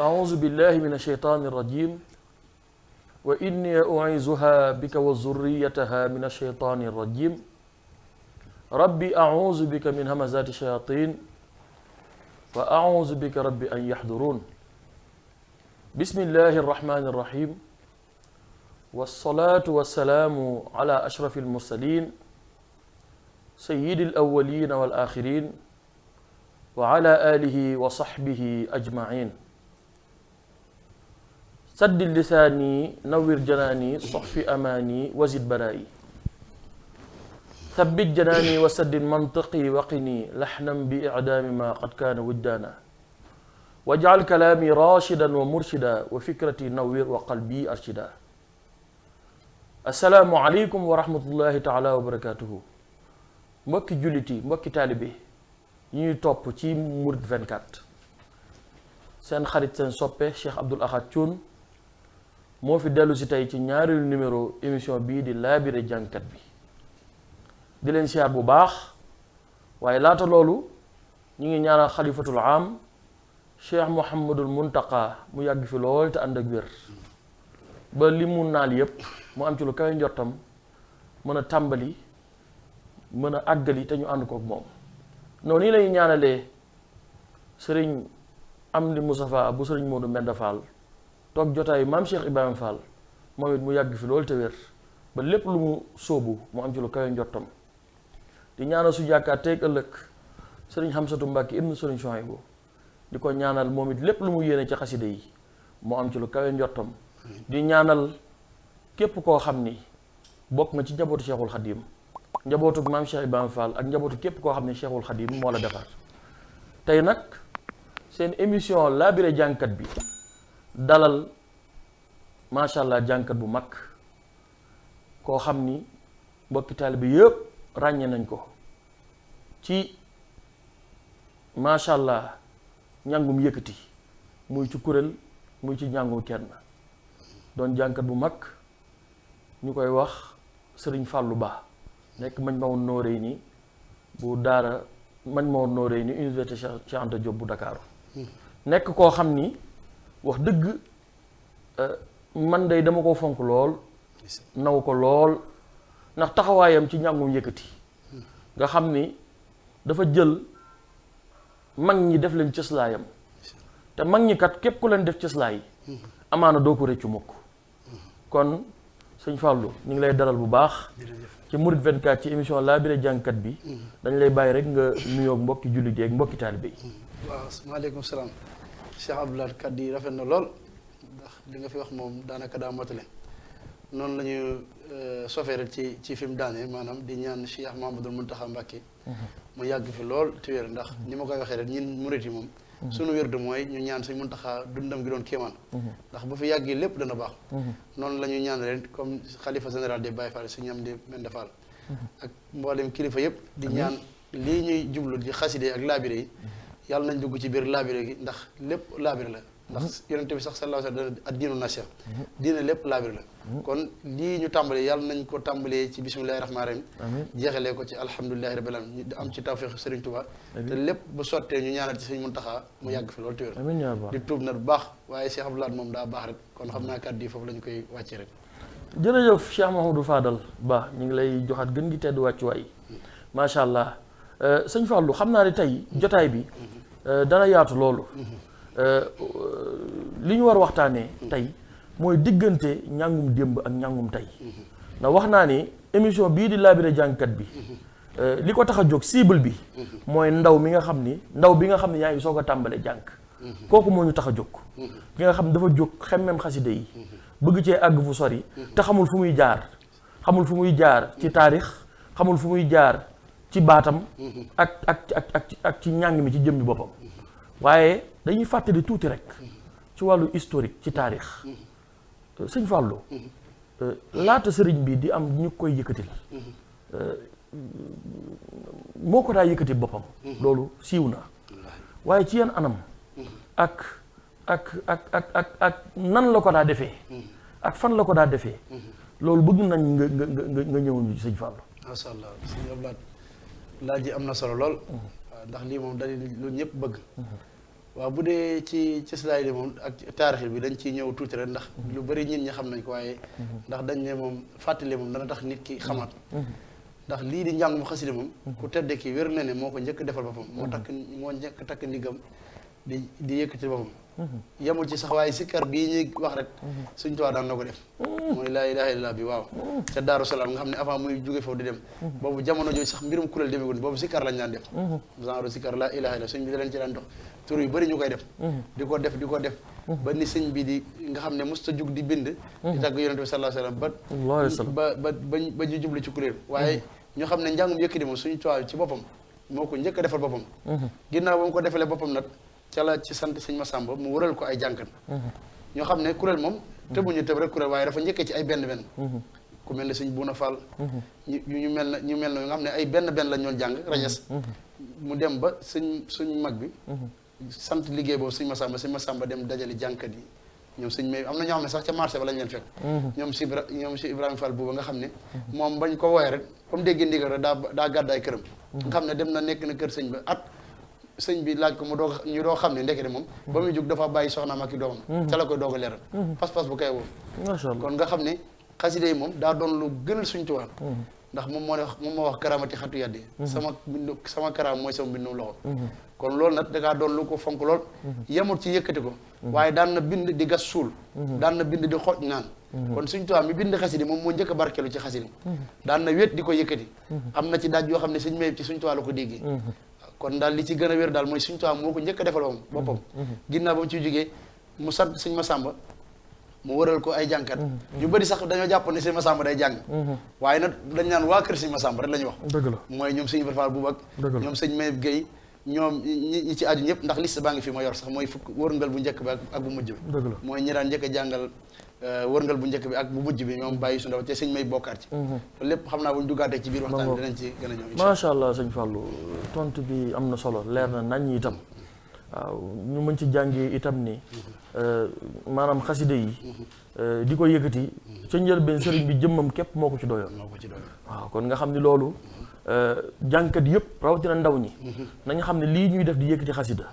أعوذ بالله من الشيطان الرجيم وإني أعيذها بك وذريتها من الشيطان الرجيم ربي أعوذ بك من همزات الشياطين وأعوذ بك ربي أن يحضرون بسم الله الرحمن الرحيم والصلاة والسلام على أشرف المرسلين سيد الأولين والآخرين وعلى آله وصحبه أجمعين سد لساني نوّر جناني صحف أماني وزد برائي ثبت جناني وسد منطقي وقني لحنا بإعدام ما قد كان وجدانا واجعل كلامي راشدا ومرشدا وفكرتي نوّر وقلبي أرشدا السلام عليكم ورحمة الله تعالى وبركاته mbokki jullit yi mbokki taalibe yi ñuy topp ci Mouride 24 seen xarit seen soppe Cheikh Abdoul Ahad Thioune moo fi dellu si tey ci ñaareelu numéro émission bii di laabire jàngkat bi di leen siyaar bu baax waaye laata loolu ñu ngi ñaanal xalifatul am Cheikh Mouhamadul Muntaqa mu yàgg fi lool te ànd ak wér ba li mu naal yépp mu am ci lu kawe njortam mën a tàmbali mën a àggali te ñu ànd kook moom noonu nii lañuy ñaanalee sëriñ Amdi Moustapha bu sëriñ Modou Mbenda Fall toog jotaayu maam Cheikh Ibrahima Fall moom it mu yàgg fi loolu te wér ba lépp lu mu sóobu mu am ci lu kawe njottam di ñaanal su jàkkaar teeg ëllëg sëriñ Hamsatu Mbàkke ibnu sëriñ Chouaïbou di ko ñaanal moom it lépp lu mu yéene ci xaside yi mu am ci lu kawe njottam di ñaanal képp koo xam ni bokk nga ci njabootu Cheikhul Khadim njabootu maam Cheikh Ibrahima Fall ak njabootu képp koo xam ne Cheikhul Khadim moo la defar tey nag seen émission laabire jàngkat bi dalal macha allah jàngkat bu mag koo xam ni mbokki taalibe bi yëpp ràññee nañ ko ci macha allah njàngum yëkkati muy ci kuréel muy ci njàngum kenn doon jàngkat bu mag ñu koy wax Sëriñ Fàllu Ba nekk Majmahun Nurayni bu daara Majmahun Nurayni université Cheikh Anta Diop bu Dakar nekk koo xam ni wax dëgg man day dama ko fonk lool naw ko lool ndax taxawaayam ci njàngum yëkkati nga xam ni dafa jël mag ñi def leen cëslaayam te mag ñi kat képp ku leen def cëslaay amaana doo ko rëccu mukk kon sëñ Fallou ñu ngi lay dalal bu baax ci Mouride 24 ci émission laabire jàngkat bi dañ lay bàyyi rek nga nuyoog mbokki jullit yi ak mbokki taalibe yi. waaw maaleykum salaam Cheikh Abdoul Ahad kàddu yi rafet na lool ndax li nga fi wax moom daanaka daa motale noonu la ñu sofee rek ci fi mu daane maanaam di ñaan Cheikh Mouhamadoul Mountakha Mbacké mu yàgg fi lool te wér ndax ni ma koy waxee rek ñun murit yi moom sunu wérdu mooy ñu ñaan suñ Muntaxa dundam gi doon kéemaan ndax bu fi yàggee lépp dana baax noonu la ñuy ñaan ren comme xalifa général des Baye Fall Sëñ Amdi Mbenda Fall ak mboolem kilifa yëpp di ñaan lii ñuy jublu di xaside ak laabire yi yàlla nañ dugg ci biir laabire gi ndax lépp laabire la ndax yonente bi sax sallallahu alayhi wa sallam ad diinu nasiha diine lépp laabire la kon lii ñu tàmbalee yàlla nañ ko tàmbalee ci bismillahi rahmaani rahim jeexalee ko ci alhamdulilahi rabbil alamin ñu am ci tawfiq Serigne Touba te lépp bu sottee ñu ñaanal ci Serigne Mountakha mu yàgg fi loolu te wér di tuub na bu baax waaye Cheikh Abdoul Ahad moom daa baax rek kon xam naa kàddu yi foofu la ñu koy wàccee rek jërëjëf Cheikh Mahamadou Fadal Ba ñu ngi lay joxaat gën gi tedd wàccuwaay macha allah sëñ Fallou xam naa ne tey jotaay bi dana yaatu loolu li ñu war waxtaanee tey mooy diggante njàngum démb ak njàngum tey ndax wax naa ni émission bii di laabire jàngkat bi li ko tax a jóg cible bi mooy ndaw bi nga xam ni yaa ngi soog a tàmbale jàng kooku moo ñu tax a jóg ki nga xam dafa jóg xemmem xaside yi bëgg cee àgg fu sori te xamul fu muy jaar ci taarix xamul fu muy jaar ci baatam ak ci njàng mi ci jëmmi boppam waaye dañuy fàttali tuuti rek ci wàllu historique ci taarix sëñ Fallou laata sëriñ bi di am ñu koy yëkkatil moo ko daa yëkkati boppam loolu siiw na waaye ci yan anam ak nan la ko daa defee ak fan la ko daa defee loolu bëgg nañ nga ñëw ñu sëñ Fallou. macha allah sëñ Abdoul Ahad laaj yi am na solo lool. ndax lii moom dañuy lu ñëpp bëgg. waaw bu dee ci cëslaay li moom ak taarix bi dañ ciy ñëw tuuti rek ndax lu bari nit ñi xam nañ ko waaye ndax dañ ne moom fàttali moom dana tax nit ki xamaat ndax lii di njàng mu xasida moom ku tedd ki wér na ne moo ko njëkk defal boppam moo njëkk takk ndigam di yëkkati boppam yemul ci sax waaye sikkar bii ñuy wax rek Sëñ Tuubaa daan na ko def mooy laa ilaaha illallaah bi waaw ca Daaru Salaam nga xam ne avant muy jóge foofu di dem boobu jamono jooju sax mbirum kuréel demeewul boobu sikkar lañ daan def genre sikkar laa ilaaha illallaah sëñ bi da leen ci daan dox tur yu bëri ñu koy def di ko def ba ni sëñ bi di nga xam ne musta jug di bind di tàgg yonent bi sallallaahu alayhi wa sallam ba ñu jublu ci kuréel waaye ñoo xam ne njàngum yëkkati moom Sëñ Tuubaa ci boppam moo ko njëkk a defal boppam ginnaaw ba mu ko defalee boppam nag ca la ci sant sëñ Massamba mu wëral ko ay jànkat ñoo xam ne kuréel moom tëbuñu tëb rek kuréel waaye dafa njëkkee ci ay benn ku mel ne sëñ Buuna Fall ñu mel na nga xam ne ay benn lañ doon jàng rajas mu dem ba suñ mag bi sant liggéey boobu sëñ Massamba dem dajale jànkat yi ñoom sëñ may am na ñoo xam ne sax ca marché ba lañ leen fekk ñoom si Ibrahima Fall booba nga xam ne moom bañ ko wooye rek comme déggee ndigal rek daa gàddaay këram nga xam ne dem na nekk na kër sëñ ba at sëñ bi laaj ko mu doog ñu doo xam ne ndekete moom ba muy jóg dafa bàyyi soxnaam ak i doomam ca la koy doog a leeral pas-pas bu koy woo kon nga xam ne xasida yi moom daa doon lu gënal Sëñ Tuubaa ndax moom moo wax karaamati xatu yàddi sama karaam mooy sama mbindum loxo kon loolu nag dangaa doon lu ko fonk lool yemul ci yëkkati ko waaye daan na bind di gas suul daan na bind di xooj naan kon Sëñ Tuubaa mi bind xasida moom moo njëkk a barkeelu ci xasida daan na wét di ko yëkkati am na ci daaj yoo xam ne sëñ Mayib ci Sëñ Tuubaa la ko déggee kon daal li ci gën a wér daal mooy Sëñ Tuubaa moo ko njëkk a defal boppam ginnaaw ba mu ciy jógee mu sant sëñ Massamba mu wëral ko ay jànkat ñu bëri sax dañoo jàpp ne sëñ Massamba day jàng waaye nag dañ naan waa kër sëñ Massamba rek la ñuy wax dëgg la mooy ñoom sëñ Ibra Fall bu bak ñoom sëñ Mayib Guèye ñoom ñi ci aju ñëpp ndax liste baa ngi fi ma yor sax mooy fukk wërngal bu njëkk bi ak bu mujj bi mooy ñi daan njëkk a jàngal wërngal bu njëkk bi ak bu mujj bi ñoom bàyyi su ndaw te sëñ may bokkaat ci lépp xam naa bu ñu duggaatee ci biir waxtaan bi dinañ ci gën a ñëw macha allah sëñ Fallou tontu bi am na solo leer na nañ itam waaw ñu mën ci jàngee itam ni maanaam xasida yi di ko yëkkati ca njëlbeen sëriñ bi jëmmam képp moo ko ci doyoon waaw kon nga xam ni loolu jànkat yëpp rawatina ndaw ñi nañu xam ne lii ñuy def di yëkkati xasida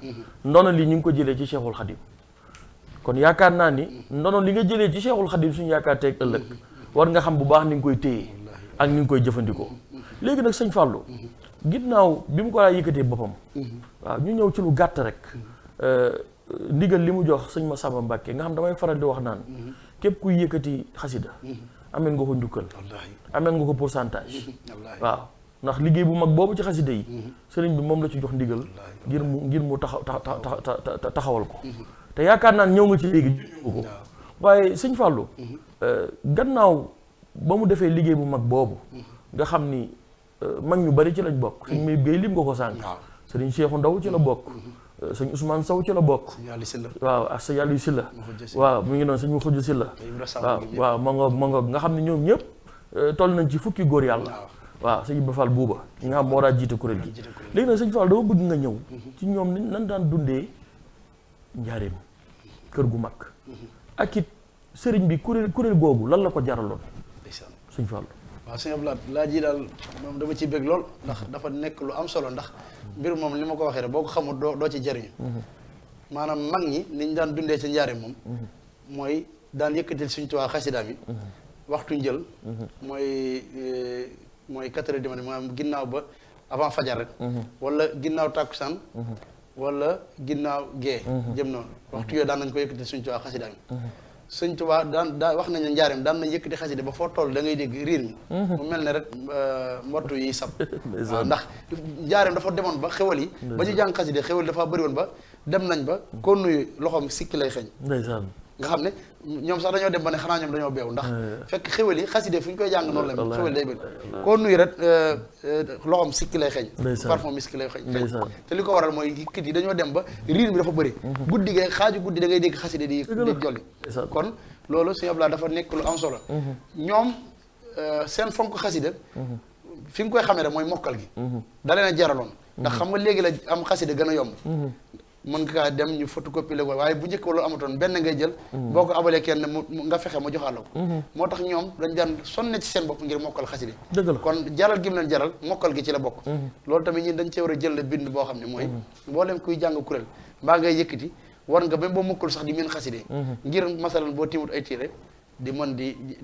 ndono li ñu ngi ko jëlee ci Cheikhul Khadim kon yaakaar naa ni ndono li nga jëlee ci Cheikhul Khadim suñu yaakaar teeg ëllëg war nga xam bu baax ni nga koy téye ak ni nga koy jëfandikoo léegi nag sëñ Fallou ginnaaw bi mu ko daa yëkkatee boppam waaw ñu ñëw ci lu gàtt rek ndigal li mu jox sëñ Massamba Mbacke nga xam damay faral di wax naan képp kuy yëkkati xasida ameen nga ko njukkal ameen nga ko pourcentage waaw ndax liggéey bu mag boobu ci xasida yi sëriñ bi moom la ci jox ndigal ngir mu taxawal ko te yaakaar naa ñëw nga ci léegi ko waaye sëñ Fallou gannaaw ba mu defee liggéey bu mag boobu nga xam ni mag ñu bari ci lañ bokk sëñ may géey lim nga ko sànq sëriñ Cheikhu Ndaw ci la bokk sëñ Ousmane Sow ci la bokk waaw ak sëñ Aliou Sylla waaw mu ngi noonu sëñ mu xuj Sylla waaw ma ngoog nga xam ne ñoom ñëpp toll nañ ci fukki góor yàlla waaw sëñ Ibra Fall buuba ñi nga xam moo daa jiite kuréel gi léegi nag sëñ Fall dama bëgg nga ñëw ci ñoom ni nan daan dundee njaareem kër gu mag ak it sëriñ bi kuréel googu lan la ko jaraloon sëñ Fall waaw sëñ Abdoulaye laaj yi daal moom dama ciy bëgg lool ndax dafa nekk lu am solo ndax mbir moom li ma ko waxee rek boo ko xamul doo ci jëriñu maanaam mag ñi niñ daan dundee ci njaareem moom mooy daan yëkkatil Sëñ Tuubaa xasidaam yi waxtu njël mooy 4 heures du matin maanaam ginnaaw ba avant fajar rek wala ginnaaw tàkkusaan wala ginnaaw gee jëm noonu waxtu yooyu daan nañ ko yëkkatil Sëñ Tuubaa xasidaam yi Sëñ Tuubaa daa wax nañu njaareem daan nañ yëkkati xasida ba foo toll da ngay dégg riir mi mu mel ne rek mbottu yi sab waaw ndax njaareem dafa demoon ba xewal yi ba ñu jàng xasida xewal yi dafa bëri woon ba dem nañ ba ko nuyu loxoom sikki lay xeeñ nga xam ne ñoom sax dañoo dem ba ne xanaa ñoom dañoo beew ndax fekk xewal yi xasida fu ñu koy jàng noonu la xewal day bëri koo nuyu rek loxoom sikki lay xeeñ parfum miski lay xeeñ te li ko waral mooy kit yi dañoo dem ba riir mi dafa bëri guddi gee xaaju guddi da ngay dégg xasida di jolli kon loolu Sëñ Abdoulaye dafa nekk lu am solo ñoom seen fonk xasida fi nga koy xamee rek mooy mokkal gi da leen a jaraloon ndax xam nga léegi la am xasida gën a yomb mën nga kaa dem ñu photocopie la ko waaye bu njëkk loolu amatoon benn ngay jël boo ko abalee kenn nga fexe ma joxaat la ko moo tax ñoom dañ daan sonne ci seen bopp ngir mokkal xasida kon jaral gi mu leen jaral mokkal gi ci la bokk loolu tamit ñun dañ cee war a jël la bind boo xam ne mooy mboolem kuy jàng kuréel mbaa ngay yëkkati war nga même boo mokkul sax di mën xaside ngir masalan boo tiimut ay tiire di mën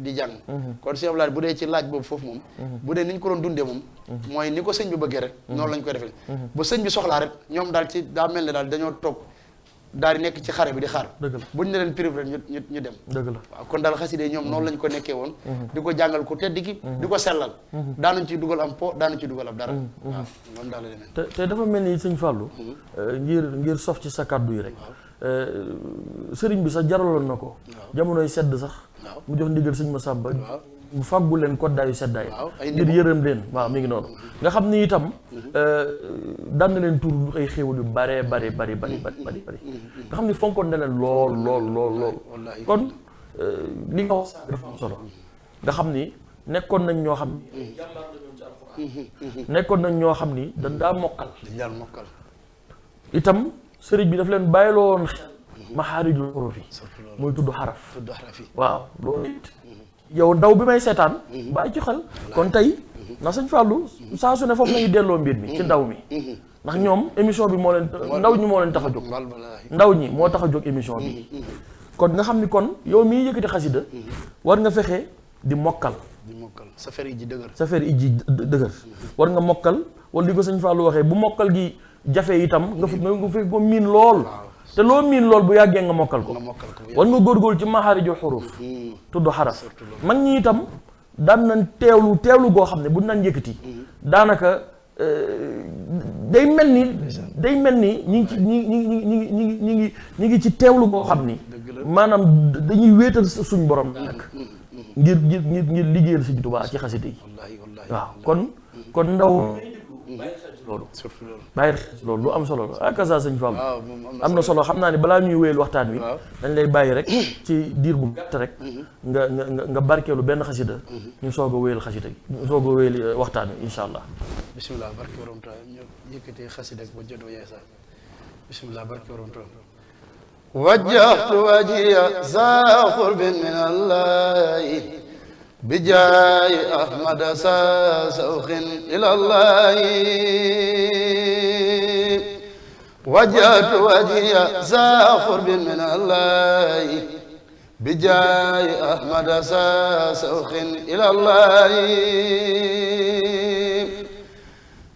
di jàng kon Cheikh Abdoulaye bu dee ci laaj boobu foofu moom bu dee ni ñu ko doon dundee moom mooy ni ko sëñ bi bëggee rek noonu lañ koy defee bu sëñ bi soxlaa rek ñoom daal ci daa mel ne daal dañoo toog daal di nekk ci xare bi di xaar buñ ne leen privé rek ñu dem dëgg la waaw kon daal xaside ñoom noonu lañ ko nekkee woon di ko jàngal ku tedd ki di ko sellal daanuñ ci dugal am po daanuñ ci dugal am dara waaw moom daal la demee te dafa mel ni sëñ Fallou ngir sof ci sa kàddu yi rek sëriñ bi sax jaraloon na ko jamonoy sedd sax mu jox ndigal sëñ Massamba mu fàggu leen koddaayu seddaay ngir yërëm leen waaw mi ngi noonu nga xam ni itam daan na leen tur ay xéewal yu bare bari nga xam ni fonkoon na leen lool kon li nga wax dafa am solo nga xam ni nekkoon nañ ñoo xam ni jàmbaar lañu ci alxuraan nekkoon nañ ñoo xam ni dañ daa mokkal itam sëriñ bi daf leen bàyyiloo woon xel maxaarijul xuruuf yi mooy tudd xaraf waaw loolu it yow ndaw bi may seetaan bàyyi ci xel kon tey ndax sëñ Fallou saa su ne foofu nañu delloo mbir mi ci ndaw mi ndax ñoom émission bi moo leen ndaw ñi moo leen tax a jóg ndaw ñi moo tax a jóg émission bi kon nga xam ni kon yow miy yëkkati xasida war nga fexe di mokkal sa fer yi ji dëgër war nga mokkal wala li ko sëñ Fallou waxee bu mokkal gi jafe itam nga fekk ko miin lool te loo miin lool bu yàggee nga mokkal ko war nga góorgóorlu ci maxaarijul xuruuf tudd xaraf mag ñi itam daan nañ teewlu goo xam ne bu naan yëkkati daanaka day mel ni ñi ngi ci teewlu goo xam ni maanaam dañuy wéetal suñ borom nag ngir liggéeyal Sëñ Tuubaa ci xasida yi waaw kon ndaw bàyyi loolu lu am solo la ak sa sëñ Fall am na solo xam naa ne balaa ñuy wéyal waxtaan wi dañ lay bàyyi rek ci diir bu gàtt rek nga barkeelu benn xasida ñu soog a wéyal xasida gi ñu soog a wéyal waxtaan wi insha allah bismillah barke borom ta ñu yëkkati xasida ba jëdoo yeesa bismillah barke borom ta wajjahtu wajhiya za qurbin min allahi بجاي أحمد سوخ إلى الله وجهت وجهي ذا قرب من الله بجاي أحمد سوخ إلى الله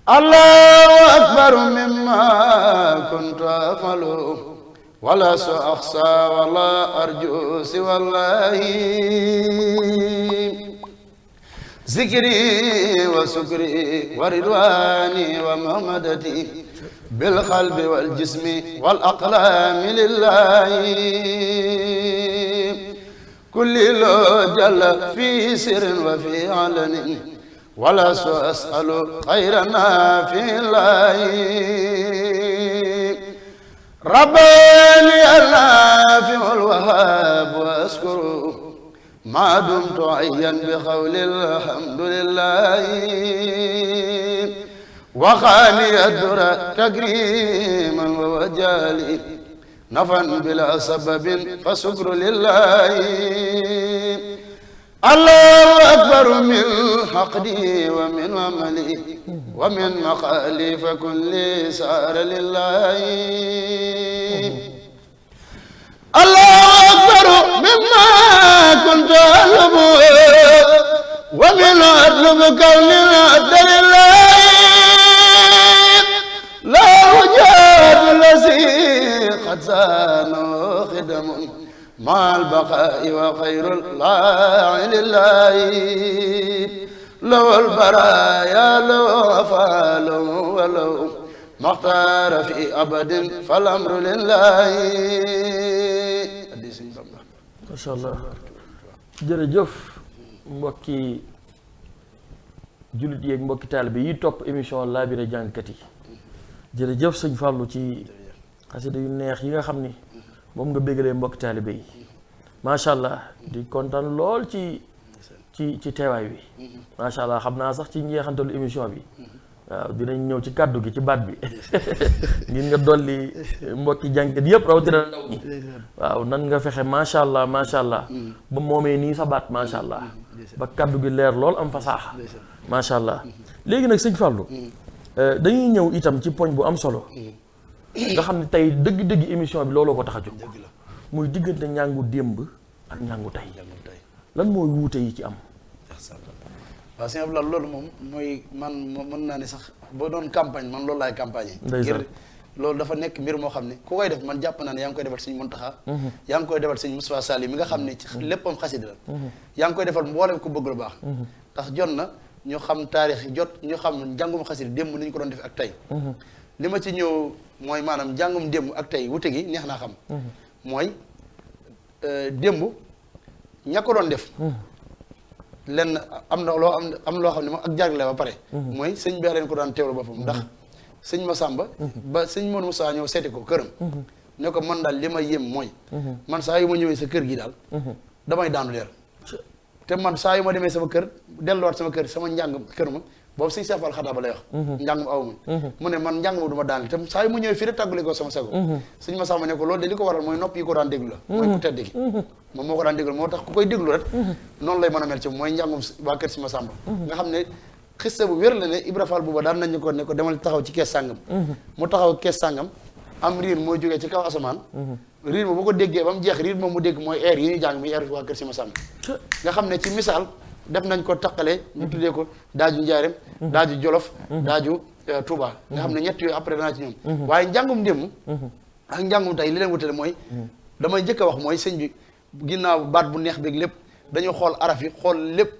الله أكبر مما كنت أفعل ولا أخشى ولا أرجو سوى الله ذكري وسكري ورضواني ومحمدتي بالقلب والجسم والأقلام لله كل لو جل في سر وفي علن ولا أسأل خيرنا في الله رباني النافع الوهاب وأشكره ما دمت عيا بقول الحمد لله وخاني الدر تكريما ووجالي نفا بلا سبب فشكر لله الله أكبر من حقدي ومن عملي ومن مقالي فكل سار لله الله أكبر مما كنت أطلب ومن أطلب كون العبد لله لا وجاد الذي قد زانوا خدم مع البقاء وخير الله لله لو البرايا لو أفعال ولو ما اختار في أبد فالأمر لله macha allah jërëjëf mbokki jullit yeeg mbokki taalibe yi topp émission Laabire jàngkat yi jërëjëf sëñ Fallou ci xasida yu neex yi nga xam ni moom nga bégalee mbokki taalibe yi macha allah di kontaan lool ci teewaay bi macha allah xam naa sax ci njeexantalu émission bi waaw dinañ ñëw ci kàddu gi ci baat bi ngir nga dolli mbokki jàngkat yëpp rawatina ndaw ñi waaw nan nga fexe macha allah ba moomee nii sa baat macha allah ba kàddu gi leer lool am fasaaxa macha allah léegi nag sëñ Fallou dañuy ñëw itam ci poñ bu am solo nga xam ne tey dëgg-dëgg émission bi looloo ko tax a jóg dëgg la muy diggante njàngu démb ak njàngu tey jàngul tey lan mooy wuute yi ci am. waaw sëñ Abdoulaye loolu moom mooy man mën naa ne sax boo doon campagne man loolu laay campagne ndeysaan ngir loolu dafa nekk mbir moo xam ne ku koy def man jàpp naa ne yaa ngi koy defal sëñ Muntaxa yaa ngi koy defal sëñ Moustapha Sall mi nga xam ne ci léppam xasida la yaa ngi koy defal mboolem ku bëgg lu baax ndax jot na ñu xam taarix jot ñu xam njàngum xasida démb ni ñu ko doon def ak tey li ma ci ñëw mooy maanaam njàngum démb ak tey wute gi neex naa xam mooy démb ña ko doon def lenn am na loo am loo xam ne moom ak jagle ba pare mooy sëñ bi leen ko daan teewlu boppam ndax sëñ Masamba ba sëñ Modou Moussa ñëw seeti ko këram ne ko man daal li ma yéem mooy man saa yu ma ñëwee sa kër gi daal damay daanu leer te man saa yu ma demee sama kër delluwaat sama kër sama njàng kër ma boobu sëñ Seex Faal Xadaa ba lay wax njàng aw ma mu ne man njàng ma du ma daaneel te saa yu ma ñëwee fii rek tàggale ko sama sago sëñ Masamba ne ko loolu de li ko waral mooy nopp yi ko daan déglu la mooy ku tedd gi moom moo ko daan déglu moo tax ku koy déglu rek noonu lay mën a mel ci mooy njàngum waa kër si Masamba nga xam ne xista bu wér la ne Ibra Fall booba daan nañu ko ne ko demal taxaw ci kees sàngam mu taxaw kees sàngam am riir mooy jógee ci kaw asamaan riir ma bu ko déggee ba mu jeex riir moom mu dégg mooy air yi ñuy jàng muy air waa kër si Masamba nga xam ne ci misaal def nañ ko taqale ñu tuddee ko daaju njaareem daaju jolof daaju Touba nga xam ne ñett yooyu après danaa ci ñoom waaye njàngum démb ak njàngum tey li leen wutale mooy damay njëkk a wax mooy sëñ bi ginnaaw baat bu neex beeg lépp dañoo xool araf yi xool lépp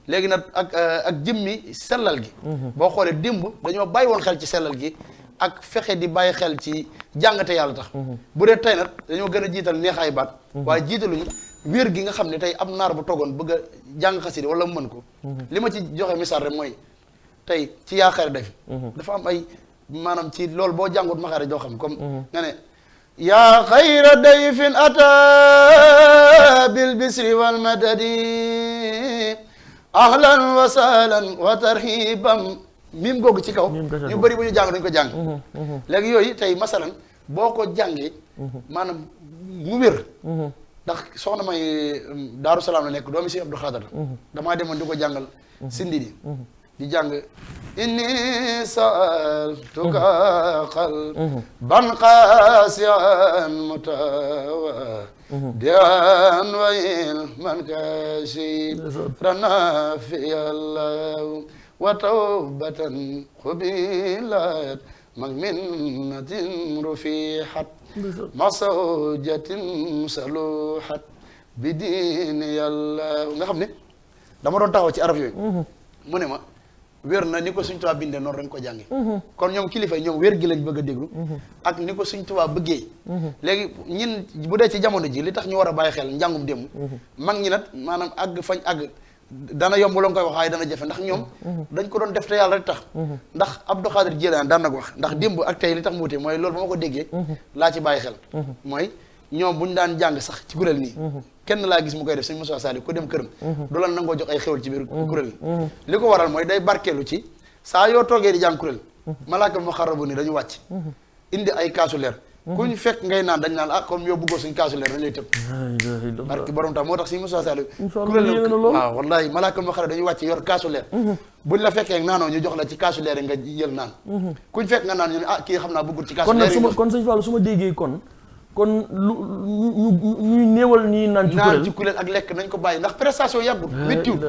léegi nag ak jëmmi sellal gi boo xoolee démb dañoo bàyyi woon xel ci sellal gi ak fexe di bàyyi xel ci jàngate yàlla tax bu dee tey nag dañoo gën a jiital neexaay baat waaye jiitaluñu wér gi nga xam ne tey am naar bu toogoon bëgg a jàng xasida wala mu mën ko li ma ci joxe misaal rek mooy tey ci yaakaar def dafa am ay maanaam ci loolu boo jàngut maxaare doo xam comme nga ne yaa xayra dayfin ata bil bisri wal madadi ahlan wa sahlan wa tarhiban mim googu ci kaw ñu bëri bu ñu jàng dañu ko jàng léegi yooyu tey masalan boo ko jàngee maanaam mu wér ndax soxna may Daaru Salaam la nekk doomi si Abdou Khadar damaa demoon di ko jàngal sindi di jàng inni sa'altuka qalban qasiyan mutawadi'an wa ilman kashiran nafiyallahu wa tawbatan qubilat magminatin rufihat masawjatin saluhat bidini yàlla nga xam ne dama doon taxaw ci araf yooyu mu ne ma wér na ni ko Sëñ Tuubaa bindee noonu dañ ko jàngi kon ñoom kilifa yi ñoom wér gi lañ bëgg a déglu ak ni ko Sëñ Tuubaa bëggee léegi ñin bu dee ci jamono ji li tax ñu war a bàyyi xel njàngum démb mag ñi nag maanaam àgg fañ àgg dana yomb la nga koy wax waaye dana jafe ndax ñoom dañ ko doon def te yàlla rek tax ndax Abdou Khadir Jilaan daan na ko wax ndax démb ak tey li tax mu wute mooy loolu ba ma ko déggee laa ci bàyyi xel mooy ñoom bu ñu daan jàng sax ci kuréel nii kenn laa gis mu koy def sëñ Moussa Sall ku dem këram du la nangoo jox ay xewal ci biir kuréel gi li ko waral mooy day barkeelu ci saa yoo toogee di jàng kuréel malaaka muqarrabu ni dañu wàcc indi ay kaasu leer ku ñu fekk ngay naan dañ naan ah comme yow bëggoo suñ kaasu leer dañ lay tëb barke borom tax moo tax sëñ Moussa Sall kuréel waaw wallahi malaaka muqarrabu dañuy wàcc yor kaasu leer buñ la fekkee naanoo ñu jox la ci kaasu leer nga jël naan kuñ fekk nga naan ñu ne ah kii xam naa bëggul ci kaasu leer kon sëñ Fallou su ma déggee kon ñuy néewal ñii naan ci kuréel ak lekk nañ ko bàyyi ndax prestation yàggul méttiwul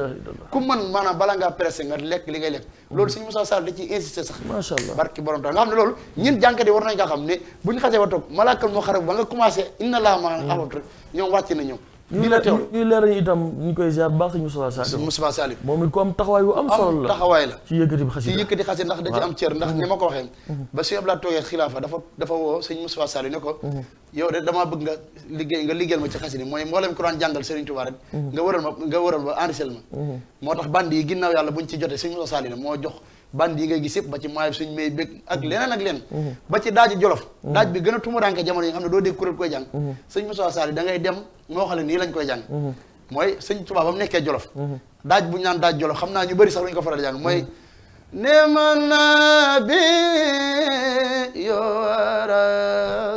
ku mën maanaam bala ngaa pressé nga lekk li ngay lekk loolu suñu Moussa Sall da ciy insister sax macha allah barki borom tax nga xam ne loolu ñun jànkat yi war nañ nga xam ne bu ñu xasee ba toog malaakal moo xarab ba nga commencé inna laa ma axawat rek ñoom wàcc na ñoom ñuy leeral itam ñu koy ziar baax sëñ Moustapha Sall moom it ko am taxawaay bu am solo la taxawaay la ci yëkkati xasida ndax da ci am cër ndax ni ma ko waxee ba sëñ Abdoulaye toogee xilaafa dafa woo sëñ Moustapha Sall ne ko yow de damaa bëgg nga liggéeyal ma ci xasida mooy mboolem ko daan jàngal Serigne Touba rek nga wëral ma enrichel ma moo tax bandi yi ginnaaw yàlla buñ ci jotee sëñ Moustapha Sall ne moo jox bandi yi ngay gis yëpp ba ci maayib suñ may bëgg ak leneen ba ci daaji jolof daaj bi gën a tumuranke jamono yi nga xam ne doo dégg kuréel koy jàng sëñ Moustapha Sall da ngay dem moo xam ne nii lañ koy jàng mooy sëñ Touba ba mu nekkee jolof daaj bu ñu naan daaj jolof xam naa ñu bëri sax luñu ko faral jàng mooy neman nabi yo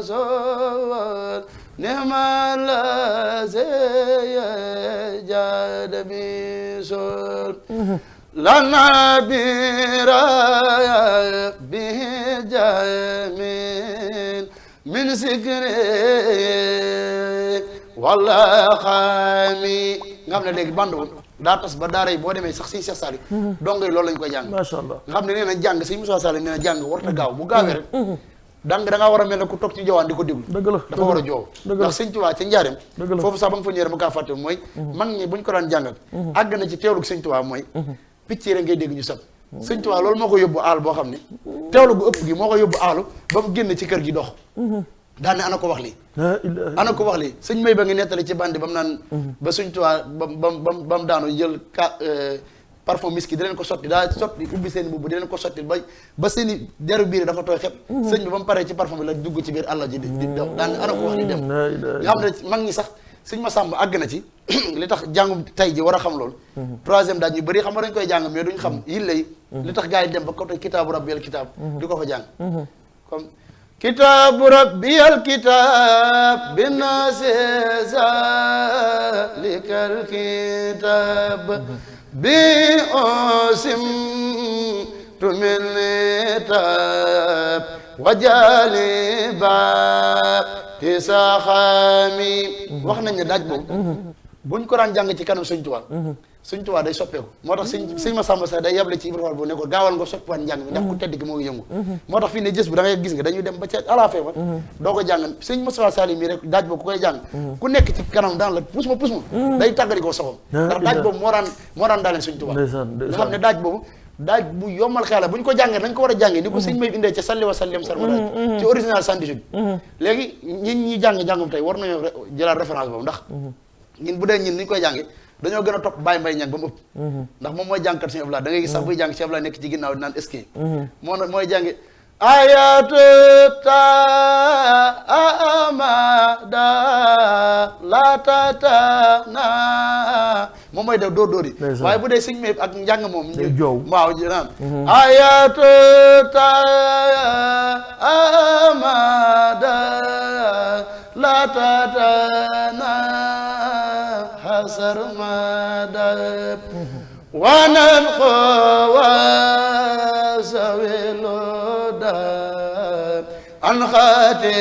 rasul neman la seye jada bisul lana biraya bi jamin sikri wala xaami nga xam ne léegi band boobu daa tas ba daara yi boo demee sax siñ Cheikh Saliou dongo yi loolu lañ koy jàng macha allah nga xam ne nee na jàng sëñ Moussa Saliou nee na jàng warta gaaw bu gaawee rek da ngaa war a mel ne ku toog ci jawaan di ko déglu dëgg la dafa war a joow ndax sëñ Tuubaa ca njaareem dëgg la foofu sax ba nga fa ñëwee ma kaa fàtte mooy mag ñi buñ ko daan jàngal àgg na ci teewlu sëñ Tuubaa mooy picc yi rek ngay dégg ñu sab sëñ Tuubaa loolu moo ko yóbbu aal boo xam ne teewlu gu ëpp gi moo ko yóbbu aalu ba mu génn ci kër gi dox daane ana ko wax lii ana ko wax lii sëñ may ba ngi nettali ci bandi ba mu naan ba sëñ Tuubaa ba mu daanu jël parfum miski di leen ko sotti daa sotti ubbi seen mbubb di leen ko sotti ba seeni deru biir dafa tooy xep sëñ bi ba mu paree ci parfum bi la dugg ci biir àll ji di daw daan ana ko wax li dem nga xam ne mag ñi sax sëñ Massamba àgg na ci li tax jàngum tay ji war a xam loolu troisième daaj ñu bëri xam nga dañ koy jàng mais duñ xam yille yi li tax gars yi dem ba côté kitaabu rabbiyal kitaab di ko fa jàng comme kitaabu rabbiyal kitaab binnaasi zalikal kitaab bi osim tumil nitab wajali ba tisaxami wax nañ ne daaj boobu buñ ko daan jàng ci kanam sëñ Tuubaa sëñ Tuubaa day soppeeku moo tax sëñ Massamba sax day yable ci Ibrahima bu ne ko gaawal nga soppiwaat njàng mi ndax ku tedd gi moo ngi yëngu moo tax fii ne gis bi da ngay gis nga dañuy dem ba ca à la fin ba doo ko jàng sëñ Moustapha Salim mii rek daaj boobu ku koy jàng ku nekk ci kanam daan la pus ma day tàggari koo soxam ndax daaj boobu moo daan daaleen sëñ Tuubaa nga xam ne daaj boobu daaj bu yombal xel la bu ñu ko jàngee dañ ko war a jàngee ni ko sëñ may indee ca salli wa sallim sarmadaaj ci original 118 bi léegi ñi jàng njàngum tey war nañoo jëlaat référence boobu ndax ñun bu dee ñun ni ñu koy jàngee dañoo gën a topp Baye Mbaye Niang ba mu ëpp ndax moom mooy jàngkat Sëñ Abdoulaye da ngay gis sax buy jàng Sëñ Abdoulaye nekk ci ginnaaw di naan eskay mooy jàngi ayatu ta amada la tata na moom mooy def dóor yi waaye bu dee sëñ mee ak njàng moom waaw naan ayatu ta amada la tata na hasar madab wanan qawasawilu an xaati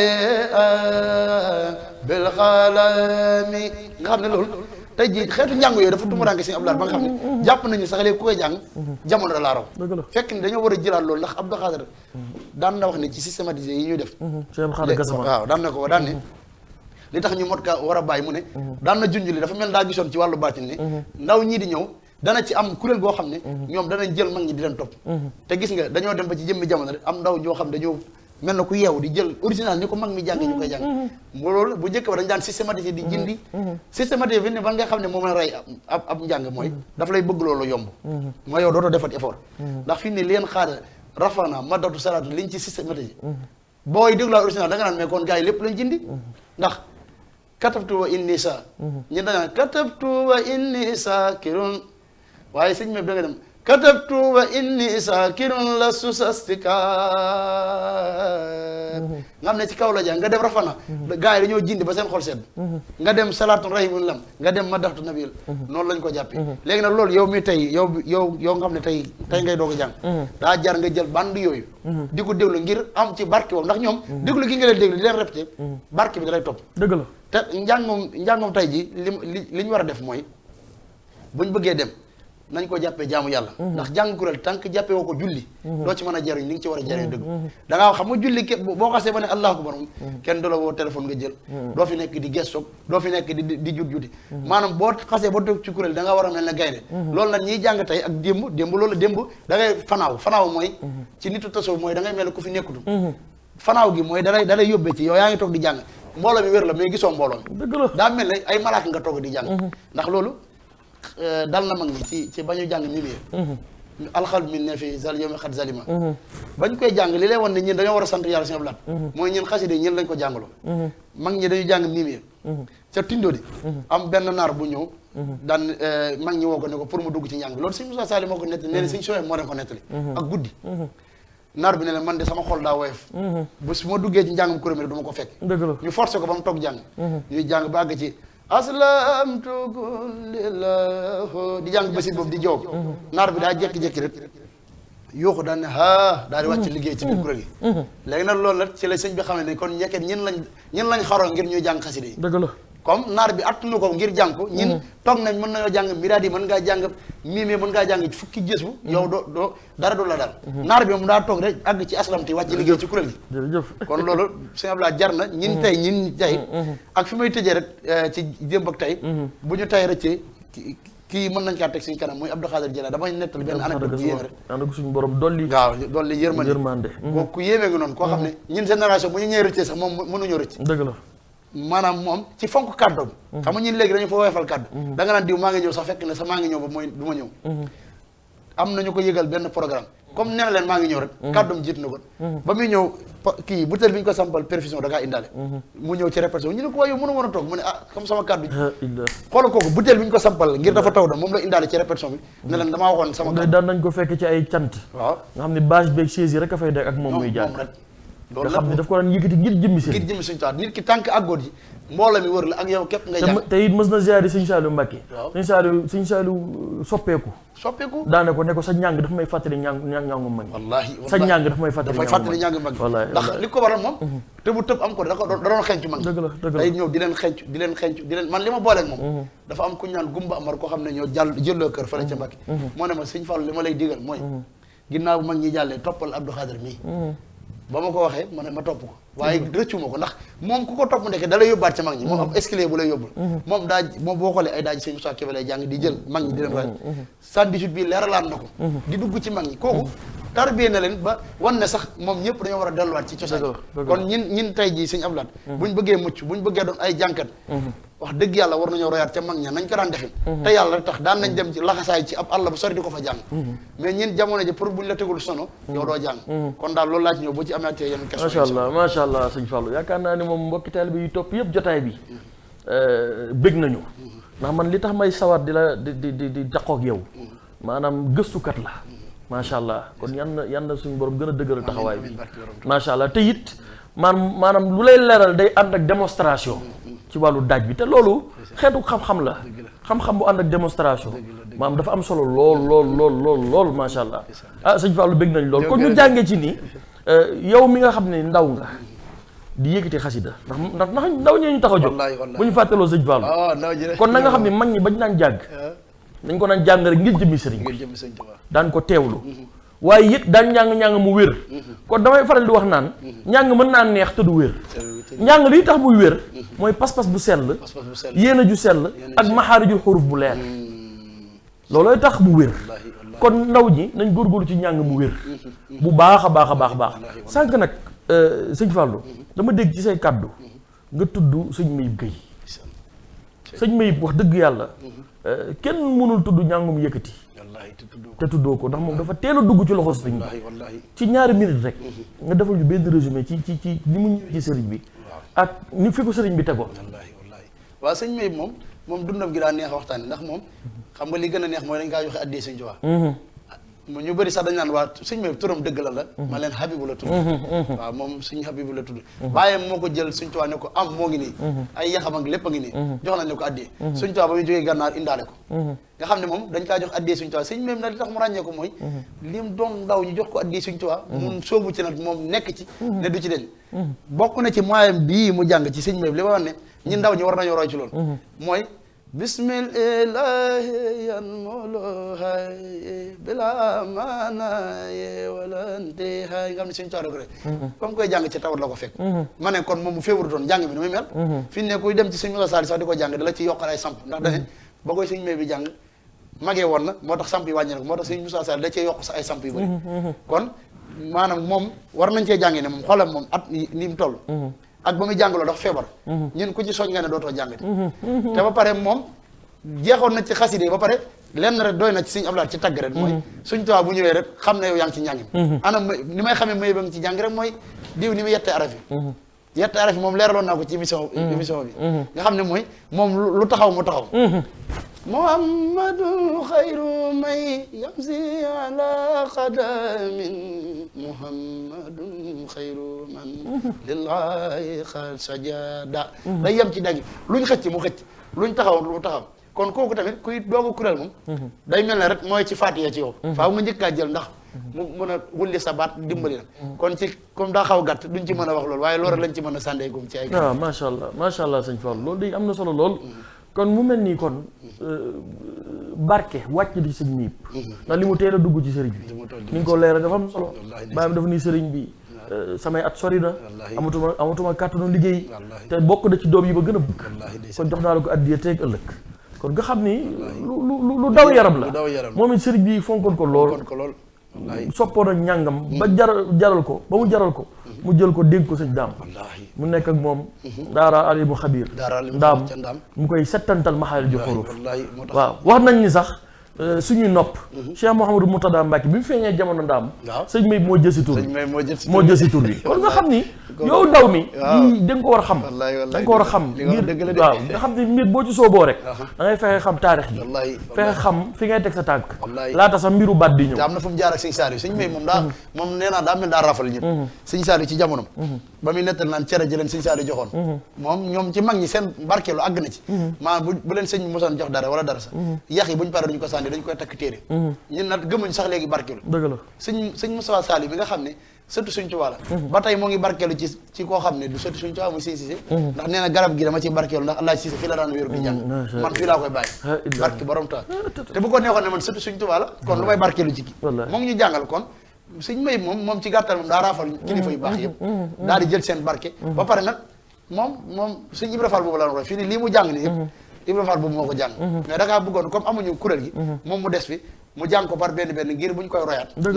bil xalami nga xam ne loolu tey jii xeetu njàng yooyu dafa tumuraanke Sëñ Abdou Lahad ba nga xam ne jàpp nañu sax léegi ku koy jàng jamono da laa raw fekk ni dañoo war a jëlaat loolu ndax Abdou Khadre daan na wax ne ci systématisé yi ñuy def waaw daan na ko daan ne li tax ñu mot ka war a bàyyi mu ne daan na junj li dafa mel daa gisoon ci wàllu baatin ne ndaw ñii di ñëw dana ci am kuréel goo xam ne ñoom danañ jël mag ñi di leen topp te gis nga dañoo dem ba ci jëmmi jamono rek am ndaw ñoo xam dañoo mel na ku yeewu di jël original ni ko mag mi jànge ñu koy jàng loolu bu njëkk ba dañ daan systématiser di jindi systématiser bi ne ba nga xam ne moom la rey ab njàng mooy dafa lay bëgg loolu yomb mooy yow dootoo defat effort ndax fi ne leen xaada rafana madatu salaatu liñ ci systématiser booy déglu original da nga naan mais kon gars yi lépp lañ jindi ndax katabtu wa inni sa ñu dañaan katabtu wa inni sakirun waaye sëñ me da nga dem katabtu wa inni sakirun la susastika nga xam ne ci kaw la jàng nga dem rafana gars yi dañoo jindi ba seen xol sedd nga dem salaatun rahimun lam nga dem madaxtu nabil noonu lañ ko jàppee léegi nag loolu yow mi tey yow nga xam ne tey ngay doog a jàng daa jar nga jël band yooyu di ko déglu ngir am ci barke boobu ndax ñoom déglu gi nga leen déglu di leen répété barke bi da lay topp dëgg la te njàngum tey ji li ñu war a def mooy buñ bëggee dem nañ ko jàppee jaamu yàlla ndax jàng kuréel tant que jàppee woo ko julli doo ci mën a jariñ li nga ci war a jariñ dëgg da ngaa xam nga julli boo xasee ba ne allahu akbar kenn du la woo téléphone nga jël doo fi nekk di gestoog doo fi nekk di juti maanaam boo xasee ba toog ci kuréel da nga war a mel ne gaynde loolu nag ñiy jàng tey ak démb loolu démb da ngay fanaaw mooy ci nitu tasawuf mooy da ngay mel ne ku fi nekkutu fanaaw gi mooy dalay yóbbee ci yow yaa ngi toog di jàng mbooloo mi wér la mais gisoo mbooloo mi daa mel ne ay malaaka nga toog di jàng ndax loolu dal na mag ñi ci bañu jàng mimie alxal min ne fi zal yomi xat zalima bañ koy jàng li lay wan ne ñun dañoo war a sant yàlla Sëñ Abdou Lahad mooy ñun xasida ñun lañ ko jàngaloo mag ñi dañu jàng mimie ca tindo di am benn naar bu ñëw daan mag ñi woo ko ne ko pour mu dugg ci njàng bi loolu Sëñ Moussa Sali moo ko nettali nee na Sëñ Soye moo leen ko nettali ak guddi naar bi ne leen man de sama xol daa woyof bu su ma duggee ci njàngum kuréel mi du ma ko fekk ñu forcé ko ba mu toog jàng ñuy jàng ba àgg ci aslamtu kullilahu di jàng basit boobu di joob naar bi daa jékki-jékki rek yooxu daan ne daal di wàcc liggéey ci biir kuréel gi léegi nag loolu la ci la sëñ bi xamee ne kon ñekket ñin lañ xaroon ngir ñuy jàng xasida yi dëgg la comme naar bi attunu ko ngir jàng ko ñin toog nañ mën nañoo jàng miraad yi mën ngaa jàng miimee mën ngaa jàng fukki gëstu yow doo dara du la daal naar bi moom daa toog rek àgg ci aslamti wàcc liggéey ci kuréel gi jërëjëf kon loolu sëñ Abdoulaye jar na ñin tey ak fi may tëjee rek ci démb ak tey bu ñu tey rëccee kii mën nañ kaa teg suñu kanam muy Abdou Khadir Jilani damay nettali benn anecdote bu yéeme rek ànd suñu borom dolli waaw dolli yërmande ku yéeme nga noonu koo xam ne ñun génération bu ñu ñëwee rëccee sax moom mënuñoo rëcc dëgg la maanaam moom ci fonk kàddoom xam nga ñun léegi dañu fa woyofal kàddu da nga naan diw maa ngi ñëw sax fekk ne sax maa ngi ñëw ba mooy du ma ñëw am nañu ko yëgal benn programme comme nee na leen maa ngi ñëw rek kàddoom jiit na ko ba muy ñëw kii butéel bi ñu ko sampal perfusion da ngaa indaale mu ñëw ci répétition ñu ne ko waaye yow mënu mën a toog mu ne comme sama kàddu xoolal kooku butéel bi ñu ko sampal ngir dafa taw da moom la indaale ci répétition bi ne leen damaa waxoon sama kàddu daan nañ ko fekk ci ay cant waaw nga xam ne bâche beeg chaise yi rek a fay dek ak moom muy jàng rek loolu nga xam ne daf ko daan yëkkati ngir jëmmi sëriñ ngir jëmmi suñu taat nit ki tànk àggoot yi mbooloo mi wër la ak yow képp ngay jàng te it mës na ziyaari sëñ Saliou Mbacké waaw sëñ Saliou soppeeku daane ko ne ko sa ñàng daf may fàttali ñàngu mag wallaahi sa ñàng daf may fàttali ñàng mag ndax li ko waral moom te bu tëb am ko da doon xencu mag dëgg la day ñëw di leen xencu man li ma booleeg moom dafa am ku ñaan Gumba Amar koo xam ne ñoo jëlloo kër fële ca Mbacké moo ne ma sëñ Fallou li ma lay digal mooy ginnaaw mag ñi jàllee toppal Abdou Khadir mii ba ma ko waxee ma topp ko waaye rëccu ma ko ndax moom ku ko topp ndeke da lay yóbbaat ca mag ñi moom ab escalier bu lay yóbbul moom boo xoolee ay daaj sëñ Moussa Kébé lay jàng di jël mag ñi di leen roy 118 bii leeralaat na ko di dugg ci mag ñi kooku tarbiyee na leen ba wan ne sax moom ñëpp dañoo war a delluwaat ci cosaan kon ñin tey jii sëñ Abdoulaye buñ bëggee mucc buñ bëggee doon ay jànkat wax dëgg yàlla war nañoo royaat ca mag ña nañ ko daan defee te yàlla rek tax daan nañ dem ci laxasaay ci ab àll bu sori di ko fa jàng mais ñin jamono ji pour buñ la tegul sono yow doo jàng kon daal loolu laa ci ñëw boo ci amaatee yenn question macha allah sëñ Fallou yaakaar naa ne moom mbokki taalibe yi topp yëpp jotaay bi bëgg nañu ndax man li tax may sawar di la di daqoog yow maanaam gëstukat la macha allah kon yan na suñu borom gën a dëgëral taxawaay bi macha allah te it maanaam lu lay leeral day ànd ak démonstration ci wàllu daaj bi te loolu xeetu xam-xam la xam-xam bu ànd ak démonstration maanaam dafa am solo lool macha allah sëñ Fallou bëgg nañ lool kon ñu jàngee ci nii yow mi nga xam ne ndaw nga di yëkkati xasida ndax ndaw ñee ñu tax a jóg bu ñu fàttaloo sëñ Fallou kon na nga xam ne mag ñi bañ naan jàng dañ ko naan jàng rek ngir jëmmi sëriñ daan ko teewlu waaye it daan njàng mu wér kon damay faral di wax naan njàng mën naa neex te du wér njàng lii tax muy wér mooy pas-pas bu sell yéena ju sell ak maxaarijul xuruf bu leer loolooy tax mu wér kon ndaw ñi nañ góorgóorlu ci njàng mu wér bu baax a baax sànq nag sëñ Fallou dama dégg ci say kàddu nga tudd sëñ Mayib Gueye sëñ Mayib wax dëgg yàlla kenn mënul tudd njàngum yëkkati te tuddoo ko ndax moom dafa teel a dugg ci loxo sëriñ bi ci ñaari minute rek nga defal ñu benn résumé ci ni mu ñëw ci sëriñ bi ak ni fi ko sëriñ bi tegoo waaw sëñ Mayib moom dundam gi daa neex waxtaan ndax moom xam nga li gën a neex mooy dañ kaa joxe addee sëñ Tuubaa ñu bëri sax dañ naan waa sëñ Mayib turam dëgg la ma leen Habibu la tudd waaw moom sëñ Habibu la tudd bàyyam moo ko jël sëñ Tuubaa ne ko am moo ngi nii ay yaxam ak lépp a ngi nii jox nañ ne ko addee sëñ Tuubaa ba muy jógee gànnaar indaale ko nga xam ne moom dañ kaa jox addee sëñ Tuubaa sëñ Mayib nag li tax mu ràññee ko mooy lim doon ndaw ñu jox ko addee sëñ Tuubaa mun soobu ci nag moom nekk ci ne du ci deñ bokk na ci moyen bii mu jàng ci sëñ Mayib li ma wax ne ñi ndaw ñi war nañoo roy ci loolu mooy bismillahi yan molohay bila maanaye walante hay nga xam ne suñu cooro ko rek comme koy jàng ci tawat la ko fekk ma ne kon moom mu féebaru doon jàng mi ni muy mel fi ne kuy dem ci sëñ Moussa Sall sax di ko jàng dala ci yokkal ay samp ndax dane ba koy sëñ Mayib bi jàng magee woon na moo tax samp yi wàññi na ko moo tax sëñ Moussa Sall da cee yokk sa ay samp yu bëri kon maanaam moom war nañ cee jàngee ne moom xoolal moom at ni mu toll ak ba muy jàngaloo dafa feebar ñun ku ci soñ nga ne dootoo jàngati te ba pare moom jeexoon na ci xaside ba pare lenn rek doy na ci Sëñ Abdou ci tagg rek mooy suñ Tuubaa bu ñëwee rek xam ne yow yaa ngi ci njàng mi anam ni may xamee Mayib ba ngi ci jàng rek mooy diw ni muy yettee araf yi moom leeraloon naa ko ci émission bi nga xam ne mooy moom lu taxaw mu taxaw muhammadu xayru may yamsi ala qadamin muhammadun xayru man lillahi xal sajada day yem ci dagg luñ xëcc mu xëcc luñ taxaw lu taxaw kon kooku tamit kuy doog a kuréel moom day mel ne rek mooy ci Faatiha ci yow faaw nga njëkkaa jël ndax mu mën a wulli sa baat dimbali la kon ci comme daa xaw gàtt duñ ci mën a wax loolu waaye loolu lañ ci mën a sàndeegum ci ay waaw macha allah sëñ Fall loolu day am na solo lool kon mu mel nii kon barke wàcc di sëñ miib ndax li mu teel a dugg ci sëriñ bi ni nga ko leeral dafa am solo bàyyam dafa ni sëriñ bi samay at sori na amatuma kàttanu liggéey te bokk na ci doom yi ba gën a bëgg kon jox naa la ko addiya teeg ëllëg kon nga xam ni lu daw yaram la moom it sëriñ bi fonkoon ko lool soppoon ak ñàngam ba jaral ko ba mu jaral ko mu jël ko dégg ko sëñ daam mu nekk ak moom daara alimu xabiir ndaam mu koy settantal maxaarij ju xuruuf waaw wax nañ ni sax suñuy nopp Cheikh Mouhamadou Moutada Mbacke bi mu feeñee jamono ndaam sëñ May moo jësi tur moo jësi tur bi kon nga xam ni yow ndaw mi lii da nga ko war a xam da nga ko war a xam ngir waaw nga xam ni mbir boo ci sooboo rek da ngay fexe xam taarix bi fexe xam fi ngay teg sa tànk laata sax mbiru baat di ñëw am na fu mu jaar ak sëñ Saliou sëñ May moom moom nee naa daa mel daa rafal ñëpp sëñ Saliou ci jamonom ba muy nettal naan cere ji leen sëñ Saliou joxoon moom ñoom ci mag ñi seen barkeelu àgg na ci maanaam bu leen sëñ mosoon jox dara wala dara sax yax yi buñu paree duñu ko sànni dañ koy takk téere ñun nag gëmuñ sax léegi barkeelu dëgg la sëñ Moustapha Saliou bi nga xam ne sëtu Sëñ Tuubaa la ba tey moo ngi barkeelu ci koo xam ne du sëtu Sëñ Tuubaa muy Sëñ Cissé ndax nee na garab gi dama ci barkeelu ndax Allah Cissé fii la daan wéeru di jàng man fii laa koy bàyyi barke borom ta te bu ko neexoon ne man sëtu Sëñ Tuubaa la kon lu may barkeelu ci kii moo ngi ñu jàngal kon Sëñ May moom ci gàttal moom daa raafal kilifa yu baax yëpp daal di jël seen barke ba pare nag moom Sëñ Ibra Fall boobu la wax fii nii lii mu jàng ni yëpp Ibra Fall boobu moo ko jàng mais da ngaa bëggoon comme amuñu kuréel gi moom mu des fi mu jàng ko par benn ngir bu ñu koy royaat dëgg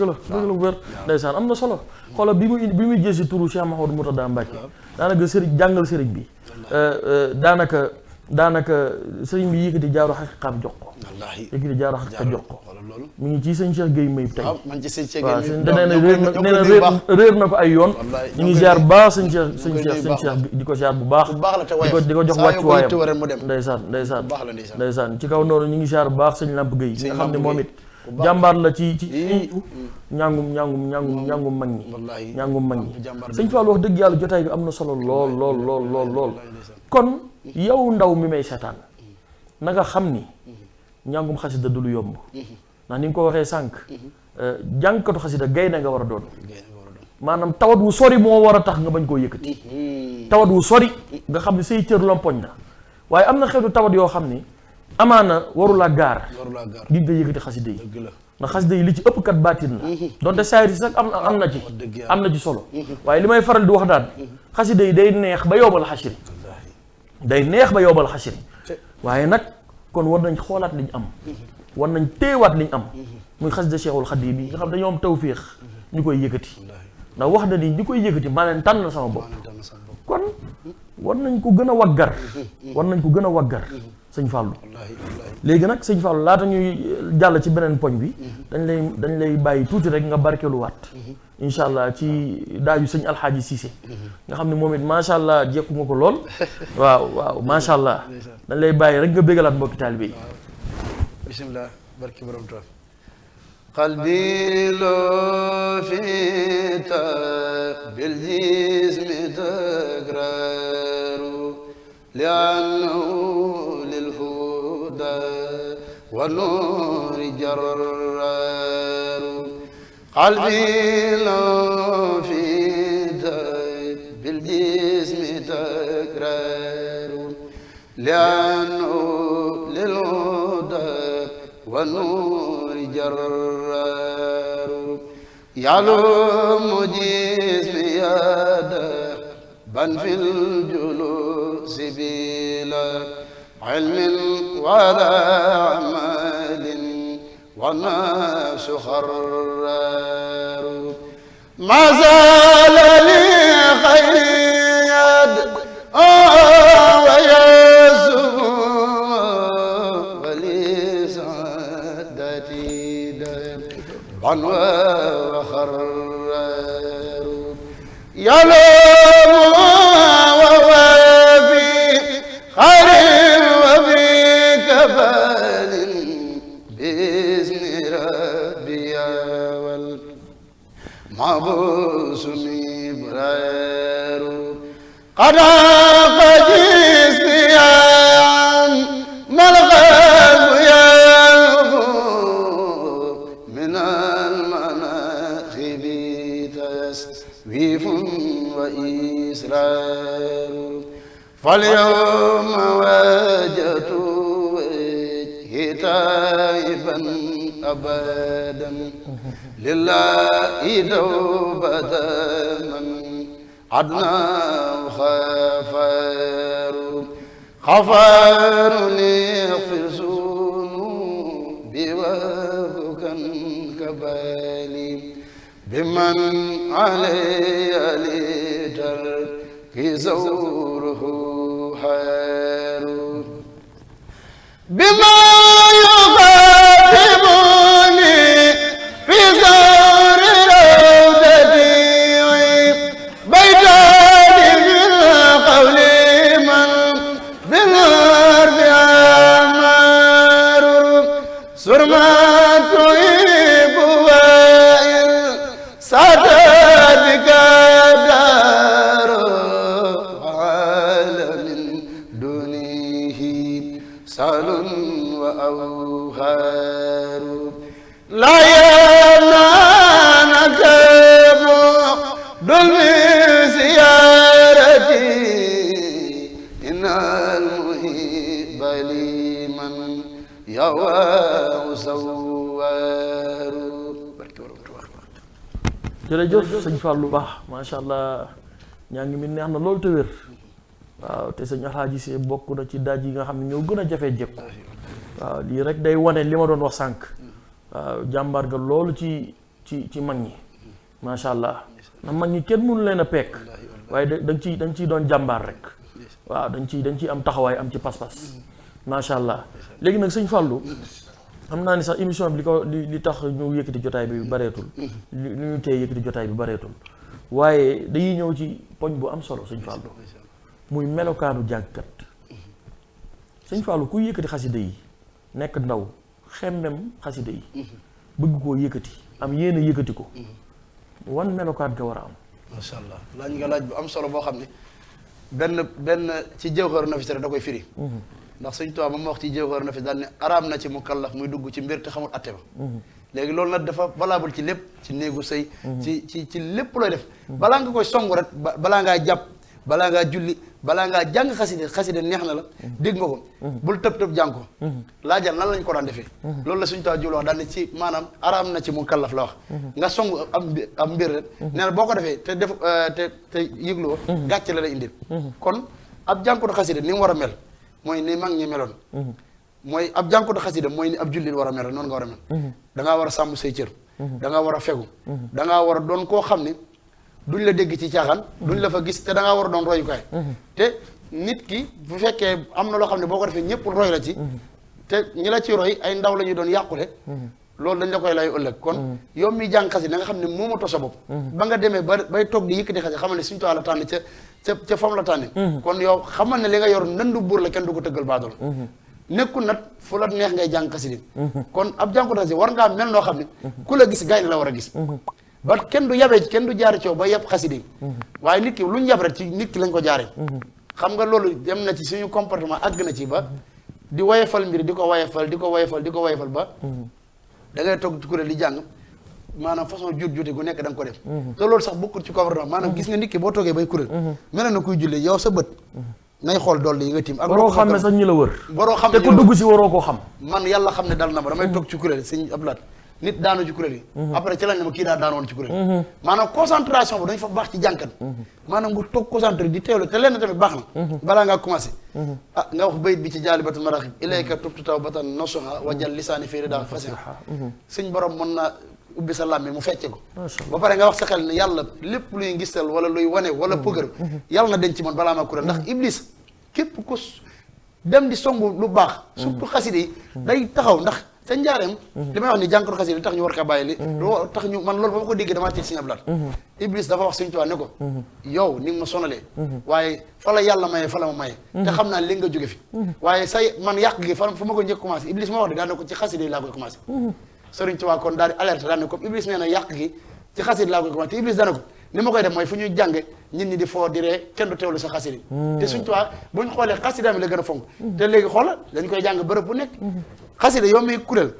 la bu wér ndeysaan am na solo xoolal bi muy jësi turu Cheikh Mouhamadou Moutada Mbacke daanaka sëriñ jàngal sëriñ bi daanaka sëriñ bi yëkkati jaaru xaqiqaam jox ko yëkkati jaaru xaqiqa jox ko mi ngi ci sëñ Cheikh Gueye Mayib tey waaw nee na réer na ko ay yoon ñu ngi ziar baax sëñ Cheikh di ko ziar bu baax di ko jox wàccu waayam ndeysaan ci kaw noonu ñu ngi ziar bu baax sëñ Lamp Gueye nga xam ne moom it jàmbaar la ci ñàngum mag ñi sëñ Fall wax dëgg yàlla jotaay bi am na solo lool kon yow ndaw mi may seetaan na nga xam ni njàngum xasida du lu yomb ndax ni nga ko waxee sànq jàngkatu xasida gaynde nga war a doon maanaam tawat wu sori moo war a tax nga bañ koo yëkkati tawat wu sori nga xam ne say cër lompoñ na waaye am na xeetu tawat yoo xam ni amaana warula gaar di nga yëkkati xasida yi ndax xasida yi li ci ëpp kat baatin la donte saayir si sax am na ci solo waaye li may faral di wax daan xasida yi day neex ba yowmal xasiri waaye nag kon war nañ xoolaat liñ am war nañ téewaat liñ am muy xasida Cheikhul Khadim bi nga xam dañoo am tawféex ñu koy yëkkati ndax wax na ni ñu koy yëkkati maa leen tànn sama bopp kon war nañ ko gën a waggar sëñ Fallou léegi nag sëñ Fallou laata ñuy jàll ci beneen poñ bi dañ lay bàyyi tuuti rek nga barkeluwaat incha allah ci daaju sëñ Alxaaji Cissé nga xam ne moom it macha allah jekku nga ko lool waaw macha allah dañ lay bàyyi rek nga bégalaat mbokki taalibe yi bismillah barki borom tool qalbi loo fita bil jismi takraru li annahu lil huda wa nuri jarraru qalbi loo fita bil jismi takraru li annahu lil huda wa nuri jarraru ya'lamu jismi yada ban fil julusi bila ilmin wala amalin wa nafsu kharraru ma zala li khayr wa yasbu وخرر يلوم وهو في خير وفي كفال بإذن ربي والمعبوس مبرر قد جسمي عن ملك بتسويف وإسرار فاليوم وجدت وجهي تائبا أبدا لله توبة من عدنا خفار غفرني اغفر ذنوبي وفكا كبالي بمن علي لترك زوره حار بما يقدمني في زور روضتي بيتاني بالقول من بالغرب عمار سرمات طيب وائل سادتك دار عالم دونه سال وأوهار لا ينانك دل زيارتي إن المحب لمن يوى سوار jërëjëf sëñ Fallou Ba macha allah ñaa ngi mi neex na loolu te wér waaw te sëñ Alaaji Si bokk na ci daaj yi nga xam ne ñoo gën a jafee jekku waaw lii rek day wane li ma doon wax sànq waaw jàmbaar ga loolu ci mag ñi macha allah na mag ñi kenn mënu leen a peek waaye da nga ciy doon jàmbaar rek waaw dañ ciy am taxawaay am ci pas-pas macha allah léegi nag sëñ Fallou xam naa ni sax émission bi li tax ñu yëkkati jotaay bi bareetul li ñu tey yëkkati jotaay bi bareetul waaye dañuy ñëw ci poñ bu am solo sëñ Fallou muy melokaanu jàngkat sëñ Fallou kuy yëkkati xasida yi nekk ndaw xemmem xasida yi bëgg koo yëkkati am yéen a yëkkati ko wan melokaan nga war a am masha allah laaj nga laaj bu am solo boo xam ne benn ci Jawharu Nafis da koy firi ndax Sëñ Tuubaa ba ma wax ci Jawharu Nafis daal ne araam na ci mukallaf muy dugg ci mbir te xamul atte ba léegi loolu nag dafa valable ci lépp ci néegu sëy ci lépp looy def balaa nga koy songu rek balaa ngaa jàpp balaa ngaa julli balaa ngaa jàng xaside neex na la dégg nga ko bul tëb jàng ko laajal nan lañ ko daan defee loolu la Sëñ Tuubaa jul wax daal ne ci maanaam araam na ci mukallaf la wax nga songu am mbir rek nee na boo ko defee te def te yëgloo gàcce la lay indil kon ab jàngkatu xaside ni mu war a mel mooy ni mag ñi meloon mooy ab jàngkatu xasida mooy ni ab jullit war a mel noonu nga war a mel da ngaa war a sàmm say cër da ngaa war a fegu da ngaa war a doon koo xam ne duñ la dégg ci caaxaan duñ la fa gis te da ngaa war a doon royukaay te nit ki bu fekkee am na loo xam ne boo ko defee ñëpp roy la ci te ñi la ci roy ay ndaw la ñuy doon yàqule loolu dañ la koy lay ëllëg kon yow mi jàng xasida nga xam ne moomatoo sa bopp ba nga demee bay toog di yëkkati xasida xamal ne Sëñ Tuubaa la tànn ca fam la tànne kon yow xamal ne li nga yor ndëndu buur la kenn du ko tëggal baadool nekkul nag fu la neex ngay jàng xasida kon ab jàngkatu xasida war ngaa mel noo xam ne ku la gis gaynde la war a gis ba kenn du yabee kenn du jaare coow ba yeb xasida waaye nit ki lu ñu yab rek ci nit ki lañ ko jaaree xam nga loolu dem na ci suñu comportement àgg na ci ba di woyefal mbir di ko woyefal ba da ngay toog ci kuréel di jàng maanaam façon jute gu nekk da nga ko def te loolu sax bokkul ci comportement maanaam gis nga nit ki boo toogee bay kuréel mel na kuy julli yow sa bët nay xool dolli yi nga tiim ak waroo xam ne sax ñi la wër waroo xam ne te ku dugg si waroo koo xam man yàlla xam ne dal na ma damay toog ci kuréel sëñ Abdoulaye nit daanu ci kuréel yi après ci lañ ne ma kii daan woon ci kuréel maanaam concentration bu dañ fa baax ci jànkat maanaam nga toog concentré di teewlu te lenn tamit baax na balaa ngaa commencé nga wax bayit bi ci jaalibatul maraaxib ilayka tubtu tawbatan nasuha wajal lisaani fii ridaa fasiha suñ borom mën naa ubbi sa làmmi mu fecce ko ba pare nga wax sa xel ne yàlla lépp luy ngistal wala luy wane wala pëgër yàlla na denc ci man balaa maa kuréel ndax iblis képp ku dem di songu lu baax surtout xaside yi day taxaw ndax sa njaareem li may wax ni jànkatu xasida li tax ñu war ko bàyyi li tax ñu man loolu ba ma ko déggee damaa tiit Sëñ Abdu Lahat Iblis dafa wax Sëñ Tuubaa ne ko yow ni nga ma sonalee waaye fa la yàlla maye fa la ma maye te xam naa li nga jóge fi waaye say man yàq gi fa ma ko njëkk commencé Iblis ma wax de daal ne ko ci xasida yi laa koy commencé Sëriñ Tuubaa kon daal di alerte daal ne ko Iblis nee na yàq gi ci xasida laa koy commencé te Iblis daane ko ni ma koy def mooy fu ñuy jànge nit ñi di foo di ree kenn du teewlu sa xasida te Sëñ Tuubaa buñ xoolee xasida mi la gën a fonk te léegi xoola dañ koy jàng bërëb bu nekk xasida yow mi kuréel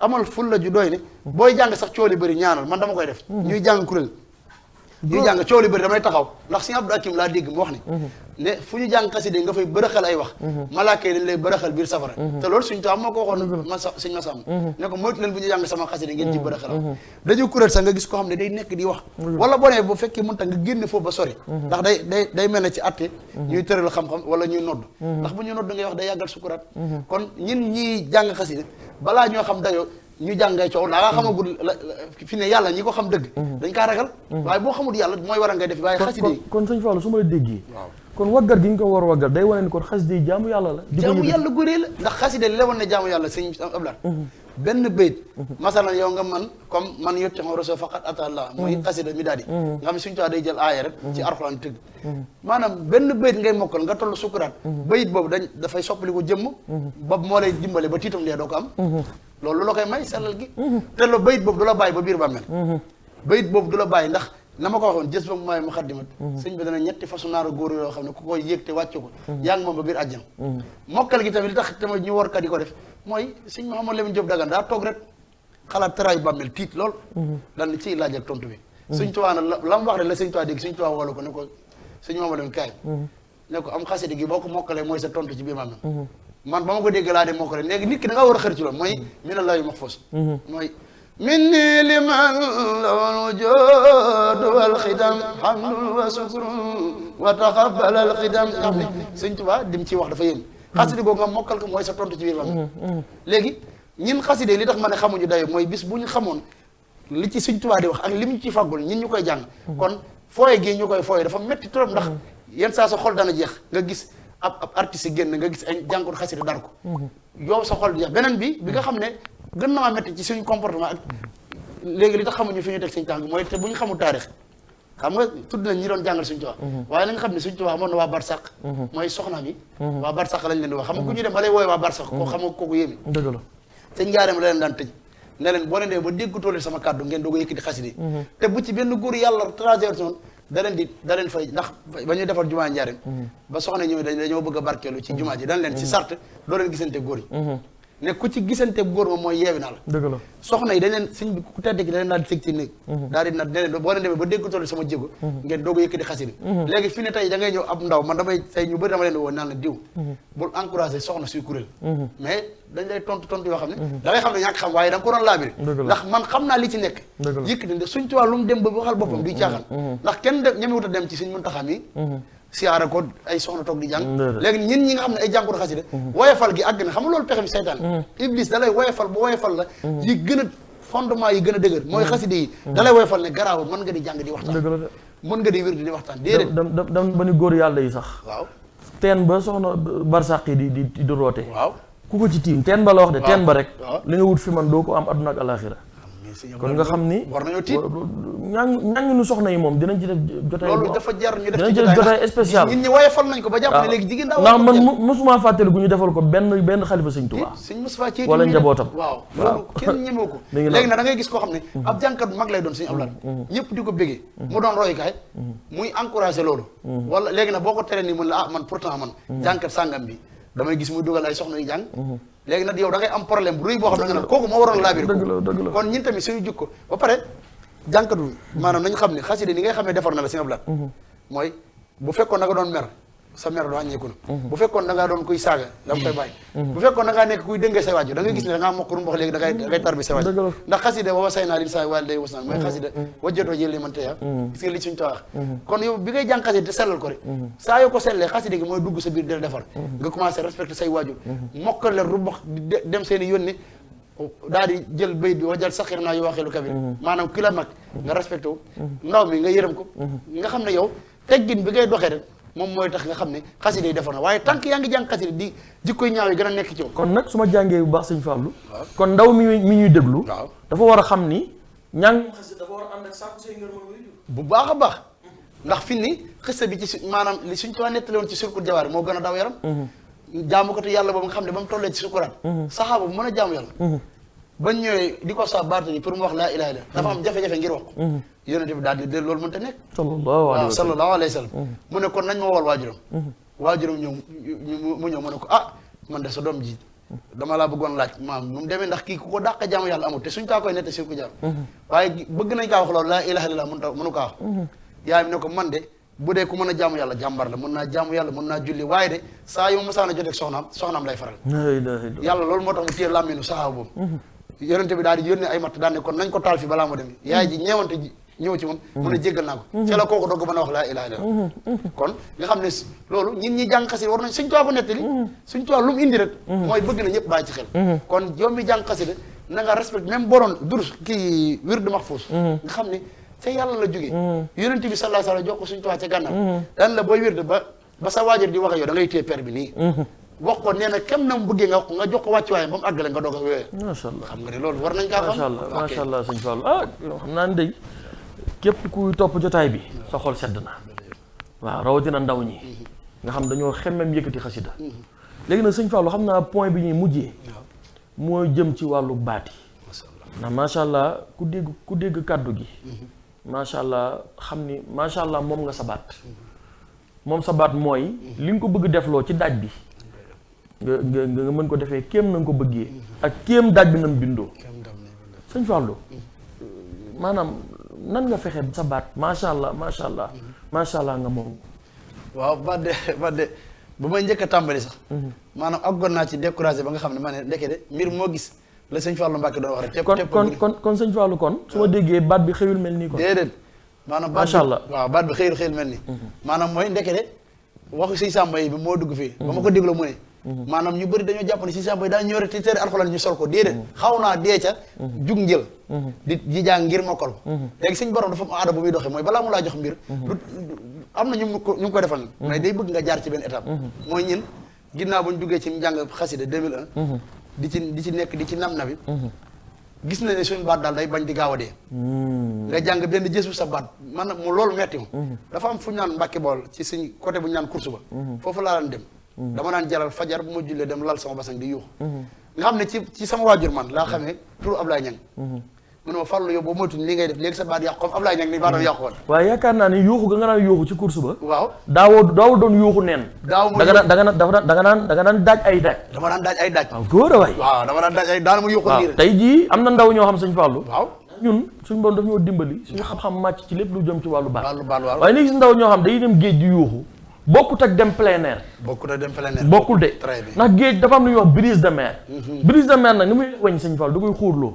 amal ful la ju doy ne booy jàng sax coow li bëri ñaanal man dama koy def ñuy jàng kuréel ñuy jàng coow li bëri damay taxaw ndax Sëñ Abdou Hakim laa dégg mu wax ne fu ñu jàng xasida nga fay bërëxal ay wax malaaka yi dañ lay bërëxal biir safara te loolu suñu taam moo ko waxoon sëñ Massamba ne ko moytu leen bu ñu jàng sama xasida ngeen ci bërëxal dañu kuréel sax nga gis koo xam ne day nekk di wax wala boo nee bu fekkee mën ta nga génne foofu ba sori ndax day mel ne ci atte ñuy tëral xam-xam wala ñuy nodd ndax bu ñuy nodd ngay wax day yàggal sukuraat kon ñin ñiy jàng xasida balaa ñoo xam dayoo ñu jàngay coow daa nga xamagul fi ne yàlla ñi ko xam dëgg dañ kaa ragal waaye boo xamul yàlla mooy war a ngay def waaye xasida yi kon sëñ Fallou su ma la déggee kon waggar gi ñu ko war waggar day wane ni kon xasida yi jaamu yàlla la jaamu yàlla gurée la ndax xasida li la wan ne jaamu yàlla sëñ Abdoulaye benn bayit masalan yow nga man comme man yotti ma roso faqat atallah mooy xasida mi daal di nga xam ne suñu tuwi day jël aaya rek ci alxuraan tëgg maanaam benn bayit ngay mokkal nga toll sukuraat bayit boobu dafay soppali ko jëmm ba moo lay dimbale ba tiitam lee doo ko am loolu la koy may sellal gi te la bayit boobu du la bàyyi ba biir bàmmeel bayit boobu du la bàyyi ndax na ma ko waxoon jës ba mu maay mu xaddimat sëñ bi dana ñetti façon naaru góor yoo xam ne ku koy yéeg te wàccu ko yaa ngi moom ba biir àjjana mokkal gi tamit li tax tamit ñu warkat yi ko def mooy sëñ Mouhamadou Lamine Diop Dagana daa toog rek xalaat taraayu bàmmeel tiit lool daan ciy laaj ak tontu bi sëñ Tuubaa na la mu wax rek la sëñ Tuubaa dégg sëñ Tuubaa wolu ko ne ko sëñ Mouhamadou Lamine kaay ne ko am xasida gi boo ko mokkalee mooy sa tontu ci biir bàmmeel man ba ma ko dégg laa de mokkale léegi nit ki da ngaa war a xër ci loolu mooy minallaahi mahfuus mooy minni liman lawal wujuud wal xidam hamdun wa sukrun wa taqabbal al xidam nga xam ne sëñ Tuubaa dim ciy wax dafa yéen xasida googu nga mokkal ko mooy sa tontu ci biir bàmmeel léegi ñin xasida li tax ma ne xamuñu dayo mooy bis bu ñu xamoon li ci sëñ Tuubaa di wax ak li mu ci fàggul ñin ñu koy jàng kon fooye gi ñu koy fooye dafa metti trop ndax yenn saa sa xol dana jeex nga gis ab artiste génn nga gis ay jànkoon xasida dar ko yow sa xol di jeex beneen bi nga xam ne gën na maa metti ci suñu comportement ak léegi li tax xamuñu fi ñu teg suñu tànk mooy te bu ñu xamul taarix xam nga tudd nañ ñi doon jàngal suñu Tuubaa waaye nañ xam ne suñu Tuubaa amoon na waa Barsàq mooy soxna mi waa Barsàq lañ leen di wax xam nga ku ñu dem ba lay wooye waa Barsàq koo xam nga kooku yéemi dëgg la te njaareem la leen daan tëj ne leen boo leen dee ba déggutoo leen sama kàddu ngeen doog a yëkkati xasida te bu ci benn góor yàlla traverse noonu da leen fay ndax ba ñuy defar jumaa njaareem ba soxna ñëw dañoo bëgg a barkeelu ci jumaa ji dañ leen ci sart doo leen gisante góor yi ne ku ci gisante góor moom mooy yeewi naa la dëgg la soxna yi dañ leen sëñ bi ku tedd ki dañ leen daal di sëg ci néeg daal di nag ne leen boo leen demee ba déggutoo sama jéego ngeen doog a yëkkati xasida léegi fi ne tey da ngay ñëw ab ndaw man damay tey ñu bëri dama leen di woo naan la diw bul encouragé soxna suy kuréel mais dañ lay tontu yoo xam ne da ngay xam ne ñàkk xam waaye da nga ko doon laabiri ndax man xam naa li ci nekk yëkkati ne suñ tuwaa lu mu dem ba waxal boppam duy caaxaan ndax kenn ñemewut a dem ci suñ Muntaxa mi siyaara ko ay soxna toog di jàng léegi ñin ñi nga xam ne ay jàngkoor xasida woyefal gi àgg na xam nga loolu pexem seytaan iblis da lay woyefal bu woyefal la yi gën a fondement yi gën a dëgër mooy xasida yi da lay woyefal ne garaaw mën nga di jàng di waxtaan mën nga di wér di waxtaan déedéet dem ba ni góor yàlla yi sax waaw teen ba soxna barsàq yi di roote waaw ku ko ci tiim teen ba la wax de teen ba rek li nga wut fi man doo ko am adduna ak alaxira kon nga xam ni war nañoo tiit ñàng nu soxna yi moom dinañ ci def jotaay loolu dafa jar ñu def dinañ ci def jotaay spécial nit ñi woyefal nañ ko ba jàpp ne léegi jigéen daa ndax man mosuma fàttali gu ñu defal ko benn xalifa sëñ Tuubaa sëñ Mustafaa ci wala njabootam waaw loolu kenn ñemewu ko léegi nag da ngay gis koo xam ne ab jànkat mag lay doon sëñ Ablaat ñëpp di ko béggee mu doon royukaay muy encouragé loolu wala léegi nag boo ko teree nii mën la man pourtant man jànkat sàngam bi damay gis muy dugal ay soxna yu jàng léegi nag yow da ngay am problème bu rëy boo xam ne nga ne kooku moo waroon laabiri ko kon ñun tamit suñu jukko ba pare jànkatu maanaam nañu xam ne xasida ni ngay xam ne defar na la sëñ Ablaat mooy bu fekkoon da nga doon mer sa mer doo wàññeeku na bu fekkoon da ngaa doon kuy saaga da nga koy bàyyi bu fekkoon da ngaa nekk kuy dëngee say waajur da ngay gis ne da ngaa mokk rumbox léegi da ngay tar bi say waajur ndax xasida wa say naa lin sa wàl day wasnaan mooy xasida wajjatoo jël li man teya gis nga li suñu tawaax kon yow bi ngay jàng xasida te sellal ko rek saa yoo ko sellee xasida gi mooy dugg sa biir del defar nga commencé respecté say waajur mokkal leen rumbox dem seen i yónni daal di jël bayit bi wajal saxir naa yu waxeelu kabir maanaam ki la mag nga respecté wu ndaw mi nga yërëm ko nga xam ne yow teggin bi ngay doxee rek moom mooy tax nga xam ne xasida yi defar na waaye tànk yaa ngi jàng xasida di jikkoy ñaaw yi gën a nekk ci yow kon nag su ma jàngee bu baax sëñ Fallou kon ndaw mi ñuy déglu dafa war a xam ni ñàng xasida dafa war a ànd ak sàkku say ngërëm bu baax a baax ndax fi ni xista bi ci maanaam li suñ tuwaa nettali woon ci surkul jawaar moo gën a daw yaram jaamu ko te yàlla boobu nga xam ne ba mu tollee ci sukuraat saxaaba bu mën a jaamu yàlla bañ ñëwee di ko sa baatani pour mu wax laa ilaaha illa dafa am jafe-jafe ngir wax ko yonente bi daal di de loolu mënta nekk sallallahu alayhi wa sallam mu ne kon nañ ma wool waajuram ñëw mu ñëw mu ne ko ah man de sa doom ji dama laa bëggoon laaj maam nu mu demee ndax kii ku ko dàq jaamu yàlla amul te suñ taa koy nette si ko jaar waaye bëgg nañ kaa wax loolu laa ilaha illallah mënu kaa wax yaay mi ne ko man de bu dee ku mën a jaamu yàlla jàmbar la mën naa jaamu yàlla mën naa julli waaye de saa yu masaana joteeg soxnaam lay faral yàlla loolu moo tax mu téye làmmeenu saxaaba boobu yonente bi daal di yónnee ay matt daan ne kon nañ ko taal fi balaa moo dem yaay ji ñeewante ji ñëw ci moom mun a jéggal naa ko ca la kooku dogg mën a wax laa ilaha illallah kon nga xam ne loolu ñin ñi jàng xasida war nañ suñ tuwaa ko nettali suñ tuwaa lu mu indi rek mooy bëgg na ñëpp bàyyi ci xel kon yow mi jàng xasida na nga respecté même boroon durus kii wird maxfuus nga xam ne ca yàlla la jógee yonent bi sallallahu alayhi wasallam jox ko suñ tuwaa ca gànnaaw daan la booy wird ba sa waajur di wax ak yow da ngay téye per bi nii wax ko nee na kem na mu bëggee nga wax ko nga jox ko wàccuwaay ba mu àggale nga doog a wéyee macha allah xam nga ne loolu war nañ kaa xam macha allah sëñ Fallou xam naa ne day képp kuy topp jotaay bi sa xol sedd na waaw rawatina ndaw ñi nga xam dañoo xemmem yëkkati xasida léegi nag sëñ Fallou xam naa point bi ñuy mujjee mooy jëm ci wàllu baat yi ndax macha allah ku dégg kàddu gi macha allah xam ni macha allah moom nga sa baat moom sa baat mooy li nga ko bëgg defloo ci daaj bi nga mën ko defee kéem na nga ko bëggee ak kéem daaj bi na mu bindoo sëñ Fallou maanaam nan nga fexe sa baat macha allah macha allah nga moom. waaw baat de bu may njëkk a tàmbali sax. maanaam àggoon naa ci découragé ba nga xam ne ma ne ndeke de mbir moo gis la sëñ Fallou Mbacke doon wax rek. kon sëñ Fallou kon su ma déggee baat bi xëyul mel nii kon. déedéet maanaam macha allah waaw baat bi xëyul mel nii. maanaam mooy ndeke de waxu sëñ Samba yi bi moo dugg fii. ba ma ko dégloo mu ne. maanaam ñu bëri dañoo jàpp ne sëñ Samba yi daa ñëw rek te tere alxuraan ñu sol ko déedéet. xaw naa dee ca. jug njël. di jàng ngir mokkal ko. léegi suñ borom dafa am aada bu muy doxee mooy balaa mu laa jox mbir. am na ñu ko defal. mais day bëgg nga jaar ci benn étape. mooy ñin ginnaaw bu ñu duggee ci njàng xasida 2001. di ci nekk di ci nam na bi. gis na ne suñu baat daal day bañ di gaaw a dee. nga jàng benn jësu sa baat man mu loolu metti ma. dafa am fu ñu naan Mbàkke Bool ci suñ côté bu ñu naan course ba. foofu laa daan dem. dama daan jaral fajar bu ma jullee dem lal sama basang di yuux nga xam ne ci sama waajur man laa xamee turu Ablaye Niang. mu ne ma Fallou yow boo moytuñ li ngay def léegi sa baat yàqu comme Ablaye Niang ni baatam yàqu woon. waaye yaakaar naa ni yuuxu ga nga naan yuuxu ci course ba. waaw daawul doon yuuxu neen. daaw ma da nga naan daaj ay daaj. dama daan daaj ay daaj. waaw góor a waay. waaw dama daan daaj ay daana ma yuuxu nii. tey jii am na ndaw ñoo xam sëñ Fallou. waaw ñun suñ borom daf ñoo dimbali suñu xam-xam màcc ci lépp lu jëm ci wàllu baat. waaw waaye léegi si ndaw ñoo xam day dem géej di yuuxu bokkut ak dem plein air. bokkul de. très bien ndax géej dafa am lu ñuy wax brise de mer. brise de mer nag ni muy weñ sëñ Fall da koy xuurloo.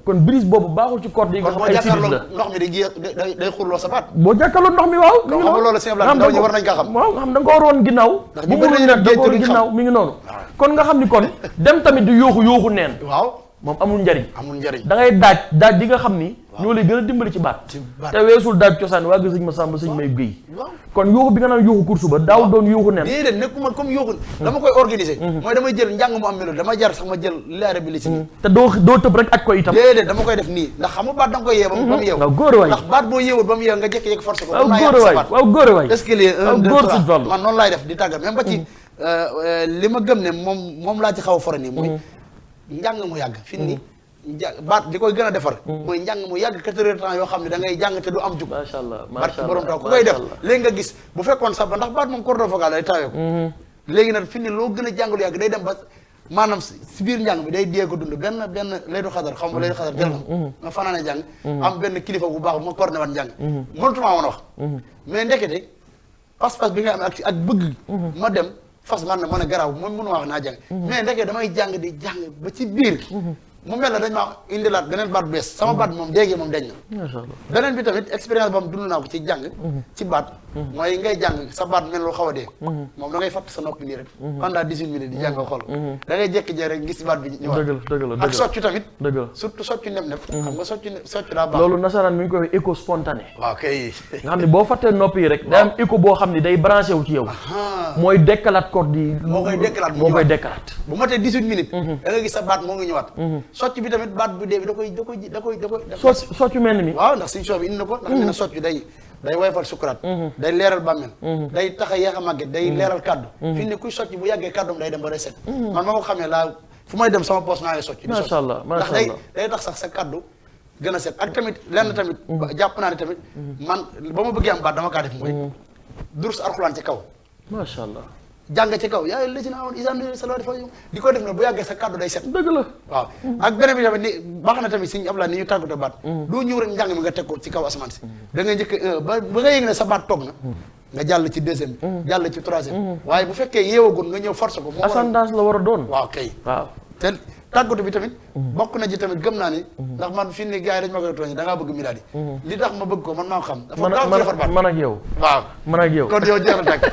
kon brise boobu baaxul ci corde yi nga xam ay sidit la ndox mi day xuurloo sa baat. boo jàkkaarloo ndox mi waaw. mi ngi noonu loolu sëñ Ablaye ndaw ñi war nañ kaa xam. waaw nga xam da nga ko waroon ginnaaw. ndax ñu bëri da nga ko waroon ginnaaw mi ngi noonu. kon nga xam ni kon dem tamit di yooxu neen. waaw moom amul njariñ. da ngay daaj di nga xam ni. ñoo lay gën a dimbali ci baat. te weesul daaj cosaan waa gis sëñ ma sàmba sëñ may géy. kon yooxu bi nga naan yooxu course ba daaw doon yooxu nen. déedéet nekkuma comme yooxu dama koy organiser. mooy damay jël njàng mu am melo dama jar sax ma jël laare bi li si nii. te doo tëb rek aj ko itam. déedéet dama koy def nii ndax xam nga baat da nga koy yee ba mu yeew. waaw góor waay ndax baat boo yeewul ba mu yeew nga jékki-jékki force ko. waaw góor waay est-ce que lii man noonu laay def di tàggat même ba ci li ma gëm ne moom laa ci xaw a fore nii mooy njàng mu yàgg fi nii baat di koy gën a defar mooy njàng mu yàgg 4 heures temps yoo xam ne da ngay jàng te du am jug macha allah barke borom taw ku koy def léegi nga gis bu fekkoon sax ba ndax baat moom corde vocale day tawee ko léegi nag fi ni loo gën a jàng lu yàgg day dem ba maanaam si biir njàng bi day dee ko dund benn lay du xadar xam nga lay du xadar jël nga fanaane jàng am benn kilifa bu baax bu ma coordonné waat njàng mënutuma woon wax mais ndekete pas-pas bi nga am ak bëgg ma dem fas man na mën a garaaw moom mënu wax naa jàng mais ndekete damay jàng di jàng ba ci biir mu mel na dañ maa indilaat beneen baat bu bees sama baat moom déggee moom dañ na beneen bi tamit expérience boobu dund naa ko ci jàng ci baat mooy ngay jàng sa baat mel lu xaw a dee moom da ngay fàtt sa noppi nii rek pendant 18 minutes di jàng xool da ngay jékki-jékki rek gis baat bi ñëwaat dëgg la ak soccu tamit dëgg la surtout soccu nep xam nga soccu daa baax loolu nasaraan mi ngi koy wax écho spontané waaw kay nga xam ne boo fàttee noppi yi rek day am écho boo xam ne day branché wu ci yow mooy dekkalaat corde yi moo koy dekkalaat bu matee 18 minutes da nga gis sa baat moo ngi ñëwaat socc bi tamit baat bu dee bi da koy socc mel mi waaw ndax suñu soo bi indi na ko ndax nee na socc day woyofal sukuraat day leeral bàmmeel day tax a yeex a màgget day leeral kaddu fi ne kuy socc bu yàggee kaddum day dem ba reset man ma ko xamee laa fu may dem sama poos naa ngi socc macha allah ndax day tax sax sa kaddu gën a set ak tamit lenn tamit jàpp naa ne tamit man ba ma bëggee am baat dama kaa def mooy durus alxuraan ci kaw macha allah jàng ci kaw yaa légina amoon isa n sala dafa di ko def na bu yàggee sa kàddu day set dëgg la waaw ak beneen bi tamit ni baax na tamit Sëñ Abdoulaye ni ñu tàggatoo baat doo ñëw rek njàng mi nga teg ko ci kaw asamaan si da nga njëkk ba nga yëg ne sa baat toog na nga jàll ci deuxième bi jàll ci troisième waaye bu fekkee yeewagul nga ñëw force ko ascendance la war a doon waaw kay waaw te tàggatu bi tamit bokk na ci tamit gëm naa ni ndax man fii ni gars yi dañ ma koy tooñ da ngaa bëgg Milady li tax ma bëgg ko man maa ko xam dafa gaaw ci defar baat man ak yow waaw man ak yow kon yow jeexal tàgg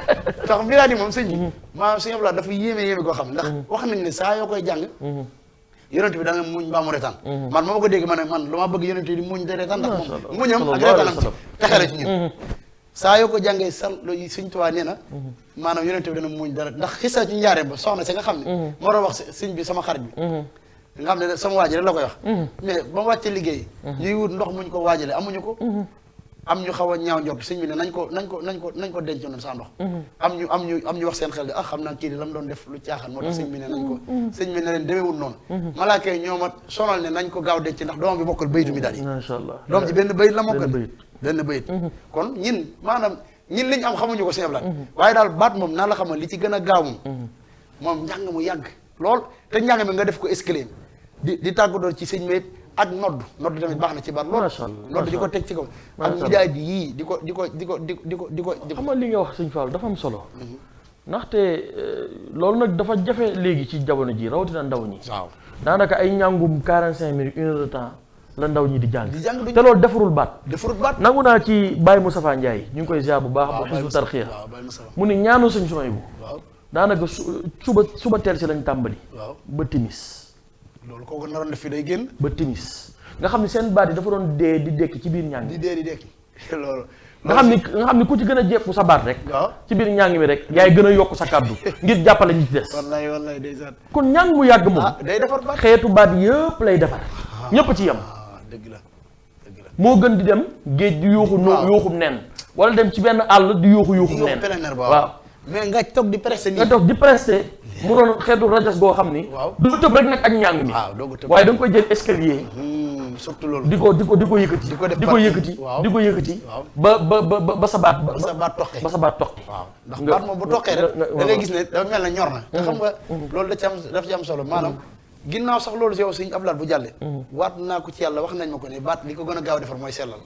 tax Milady moom sëñ bi maanaam Sëñ Abdoulaye dafa yéeme koo xam ndax wax nañ ne saa yoo koy jàng yonent bi da nga muñ mbaa mu retaan man ma ko dégg ma ne man lu ma bëgg yonent bi di muñ de retaan ndax moom muñam ak retaanam ci texale ci ñun saa yoo ko jàngee sal Sëñ Tuubaa nee na maanaam yonent bi dana muñ dara ndax xisa ci njaareem ba soxna si nga xam ne moo doon wax sëñ bi sama xarit bi nga xam ne sama waaji rek la koy wax mais ba mu wàccee liggéey ñuy wut ndox muñ ko waajale amuñu ko am ñu xaw a ñaaw njort sëñ bi ne nañ ko denc noonu sa ndox am ñu wax seen xel de xam naa kii di la mu doon def lu caaxaan moo tax sëñ bi ne nañ ko sëñ bi ne leen demeewul noonu malaaka yi ñoo ma sonal ne nañ ko gaaw denc ndax doom bi mokkal baytu mi daal yi masha Allah doom ji benn bayit la mokkal benn bayit kon ñin maanaam ñin liñ am xamuñu ko Sëñ Abdoulaye waaye daal baat moom naa la xamal li ci gën a gaaw moom njàng mu yàgg lool te njàng mi nga def ko escalier di tàggatoo ci sëñ bi ak nodd tamit baax na ci baat lool nodd di ko teg ci kaw ak midaay di yii di ko xam nga li nga wax Sëñ Fall dafa am solo ndaxte loolu nag dafa jafe léegi ci jamono ji rawatina ndaw ñi waaw daanaka ay njàngum 45 minutes 1 heure de temps la ndaw ñi di jàng te loolu defarul baat nangu naa ci Baye Moustapha Ndiaye ñu ngi koy ziar bu baax ba Hizbut Tarqiyyah mu ne ñaanu Sëñ Souhaïbou daanaka suba teel si lañ tàmbali ba timis loolu kooku naroon def fi day génn ba timis nga xam ne seen baat yi dafa doon dee di dekki ci biir njàng di dekki loolu nga xam ni ku ci gën a jekku sa baat rek ci biir njàng mi rek yaay gën a yokk sa kàddu ngir jàppale ñi ci des wallaay ndeysaan kon njàng mu yàgg moom day defar baat xeetu baat yëpp lay defar ñëpp ci yem dëgg la moo gën di dem géej di yuuxu nen wala dem ci benn àll di yuuxu nen waaw mais nga toog di pressé nii nga toog di pressé mu doon xeetu rajas goo xam ni du tëb rek nag ak njàng mi waaye da nga koy jël escalier surtout loolu di ko yëkkati di ko yëkkati ba sa baat toqi waaw ndax baat moom bu toqee rek da ngay gis ne dafa mel ne ñor na te xam nga loolu daf ci am solo maanaam ginnaaw sax loolu si yow Sëñ Abdoulaye bu jàllee waat naa ko ci yàlla wax nañ ma ko ne baat li ko gën a gaaw defar mooy sellal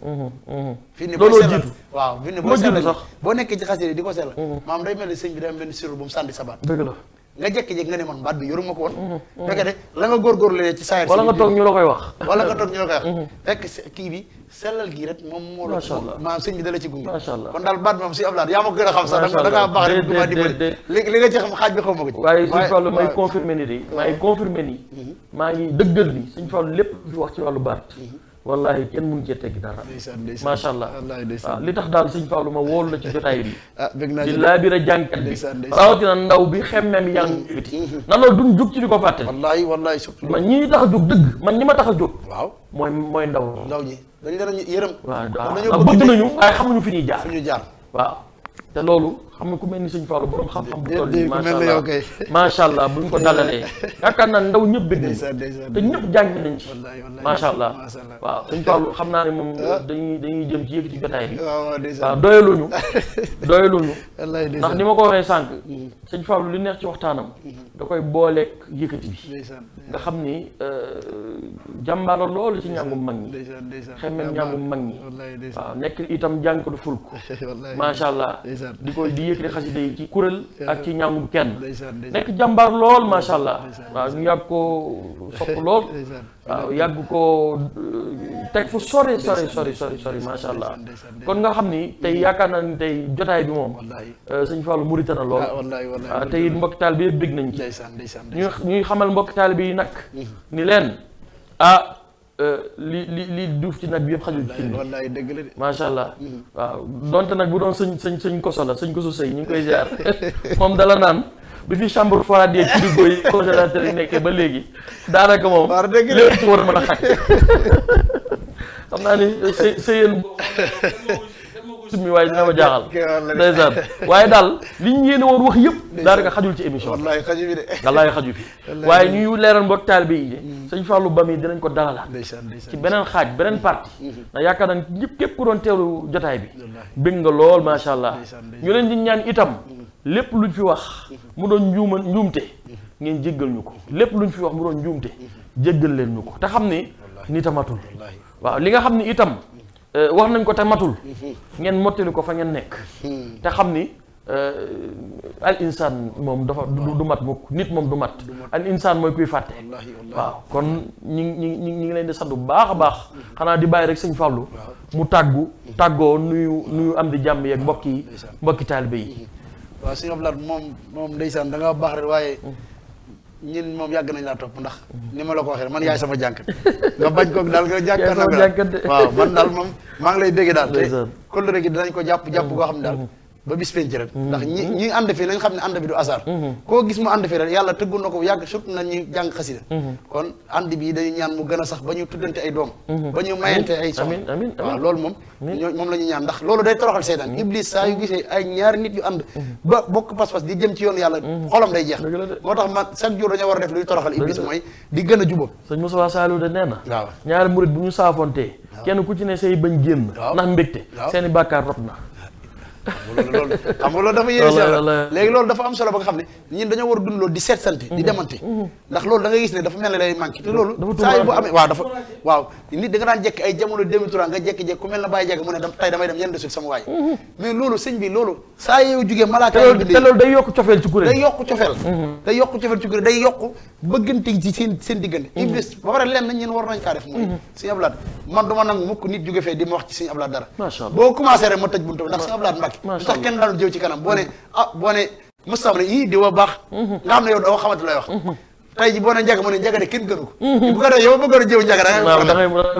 fii ni booy sellal waaw fii ni booy sellal sax boo nekkee ci xasida di ko sellal maanaam day mel ni sëñ bi day am benn sirru bu mu sànni sa baat dëgg la nga jékki-jékki nga ne man baat bi yoruma ko woon fekk de la nga góorgóorlu ci saayir wala nga toog ñu la koy wax fekk kii bi sellal gii rek moom moo la maanaam sëñ bi dala ci gunge macha Allah kon daal baat moom Sëñ Abdoulaye yaa ma gën a xam sax da ngaa baax rek du ma dimbali li nga ci xam xaaj bi xaw ma ko ci waaye Sëñ Fallu may confirmer ni de may confirmer ni maa ngi dëggal ni Sëñ Fallu lépp fi wax ci wàllu baat wallahi kenn mënu cee teggi dara macha Allah waaw li tax daal Sëñ Fallu ma wóolu la ci jotaay bi di laa biir a jàngkat bi rawatina ndaw bi xemmem yang biti na loolu duñ jug ci di ko fàtte wallahi surtout man ñi tax a jóg dëgg man ñi ma tax a jóg waaw mooy ndaw ñi dañ leen a yërëm waaw bëgg nañu waaye xamuñu fi ñuy jaar waaw te loolu xam nga ku mel ni Sëñ Fallu borom xam-xam bu toll nii macha allah buñ ko dalalee yaakaar naa ndaw ñëpp bëgg nañ te ñëpp jàng nañ ci macha allah waaw Sëñ Fallu xam naa ne moom dañuy jëm ci yëkkati jotaay bi waaw doyaluñu ndax ni ma ko waxee sànq Sëñ Fallu li neex ci waxtaanam da koy booleeg yëkkati bi nga xam ni jàmbaara loolu ci njàngum mag ñi xemmem njàngum mag ñi waaw nekk itam jàngkatu fulk macha allah di yëkkati xasida yi ci kuréel ak ci njàngum kenn nekk jàmbaar lool macha allah waaw ñu yàgg ko sopp lool waaw yàgg ko teg fu sori macha allah kon nga xam ni tey yaakaar naa ni tey jotaay bi moom Sëñ Fallu murite na lool waaw tey it mbokki taal bi yëpp bég nañ ci ñuy xamal mbokki taal bi nag ni leen li duuf ci nag bi yëpp xajul ci wallaay dëgg la de macha allah waaw donte nag bu doon sëñ koso la sëñ koso sëy ñu ngi koy ziar moom dala naan bi fi chambre froide yeeg frigo yi congélateur yi nekkee ba léegi daanaka moom lépp ci war a mën a xaj xam naa ni sëyeen summi waaye dina ma jaaxal ndeysaan waaye daal li ñu yéene woon wax yëpp daanaka xajul ci émission wallaay xaju fi de wallaay xaju fi waaye ñuy leeral mbokk taalibe yi Sëñ Fallu ba mi dinañ ko dalalaat ci beneen xaaj beneen partie ndax yaakaar naa ñëpp képp ku doon teewlu jotaay bi bëgg nga lool macha allah ñu leen di ñaan itam lépp luñ fi wax mu doon njuumte ngeen jéggal ñu ko lépp luñ fi wax mu doon njuumte jéggal leen ñu ko te xam ni nit a matul waaw li nga xam ni itam wax nañ ko te matul ngeen mottali ko fa ngeen nekk te xam ni al insaan moom dafa du mat mukk nit moom du mat al insaan mooy kuy fàtte waaw kon ñi ngi leen di sant bu baax a baax xanaa di bàyyi rek sëñ Fallou mu tàggoo nuyu am di jàmm yeeg mbokki taalibe yi. waaw sëñ Abdoulaye moom ndeysaan da nga baax rek waaye ñun moom yàgg nañ laa topp ndax ni ma la ko waxee man yaay sama jànkat nga bañ ko daal nga jànkat waaw man daal moom maa ngi lay bégge daal te kóllëre gi dinañ ko jàpp goo xam ne daal ba bis penc rek ndax ñi ànd fii nañ xam ne ànd bi du hasard koo gis mu ànd fii rek yàlla tëggu na ko yàgg surtout na ñu jàng xasida kon ànd bi dañu ñaan mu gën a sax ba ñu tuddante ay doom ba ñu mayante ay soxna waaw loolu moom la ñu ñaan ndax loolu day toroxal seytaan iblis saa yu gisee ay ñaari nit yu ànd ba bokk pas-pas di jëm ci yoon yàlla xolam day jeex moo tax man chaque jour dañoo war a def luy toroxal iblis mooy di gën a jubóo sëñ Moussa Saliou de nee na waaw ñaari murit bu ñu saafontee kenn ku ci ne say bañ génn ndax mbégte seeni bàkkaar rot na loolu xam nga loolu dafa yéene si léegi loolu dafa am solo ba nga xam ne ñun dañoo war a dund loolu di seet sante di demante ndax loolu da ngay gis ne dafa mel ne lay manqué te loolu saa yu bu amee waaw nit da nga daan jekk ay jamono 2003 nga jekki-jekk ku mel na bàyyi jekk mu ne tey damay dem yenn de suite sama waay mais loolu sëñ bi loolu saa yow jugee malaaka te loolu day yokk cofeel ci kuréel day yokk cofeel ci kuréel day yokk bëggante ci seen diggante iblis ba pare lenn ñun war nañ kaa def mooy sëñ Abdoulaye man du ma nangu mukk nit jóge fee di ma wax ci sëñ Abdoulaye dara boo commencé rek ma tëj buntu ndax sëñ Abdoulaye Mbacke tax kenn daanu jëw ci kanam boo ne Moustapha ne yii di wa baax nga xam ne yow doo xamante lay wax tey ji boo ne njaga mu ne njaga de kenn gënu ko bu ko dee yow bëggoon a jëw njaga da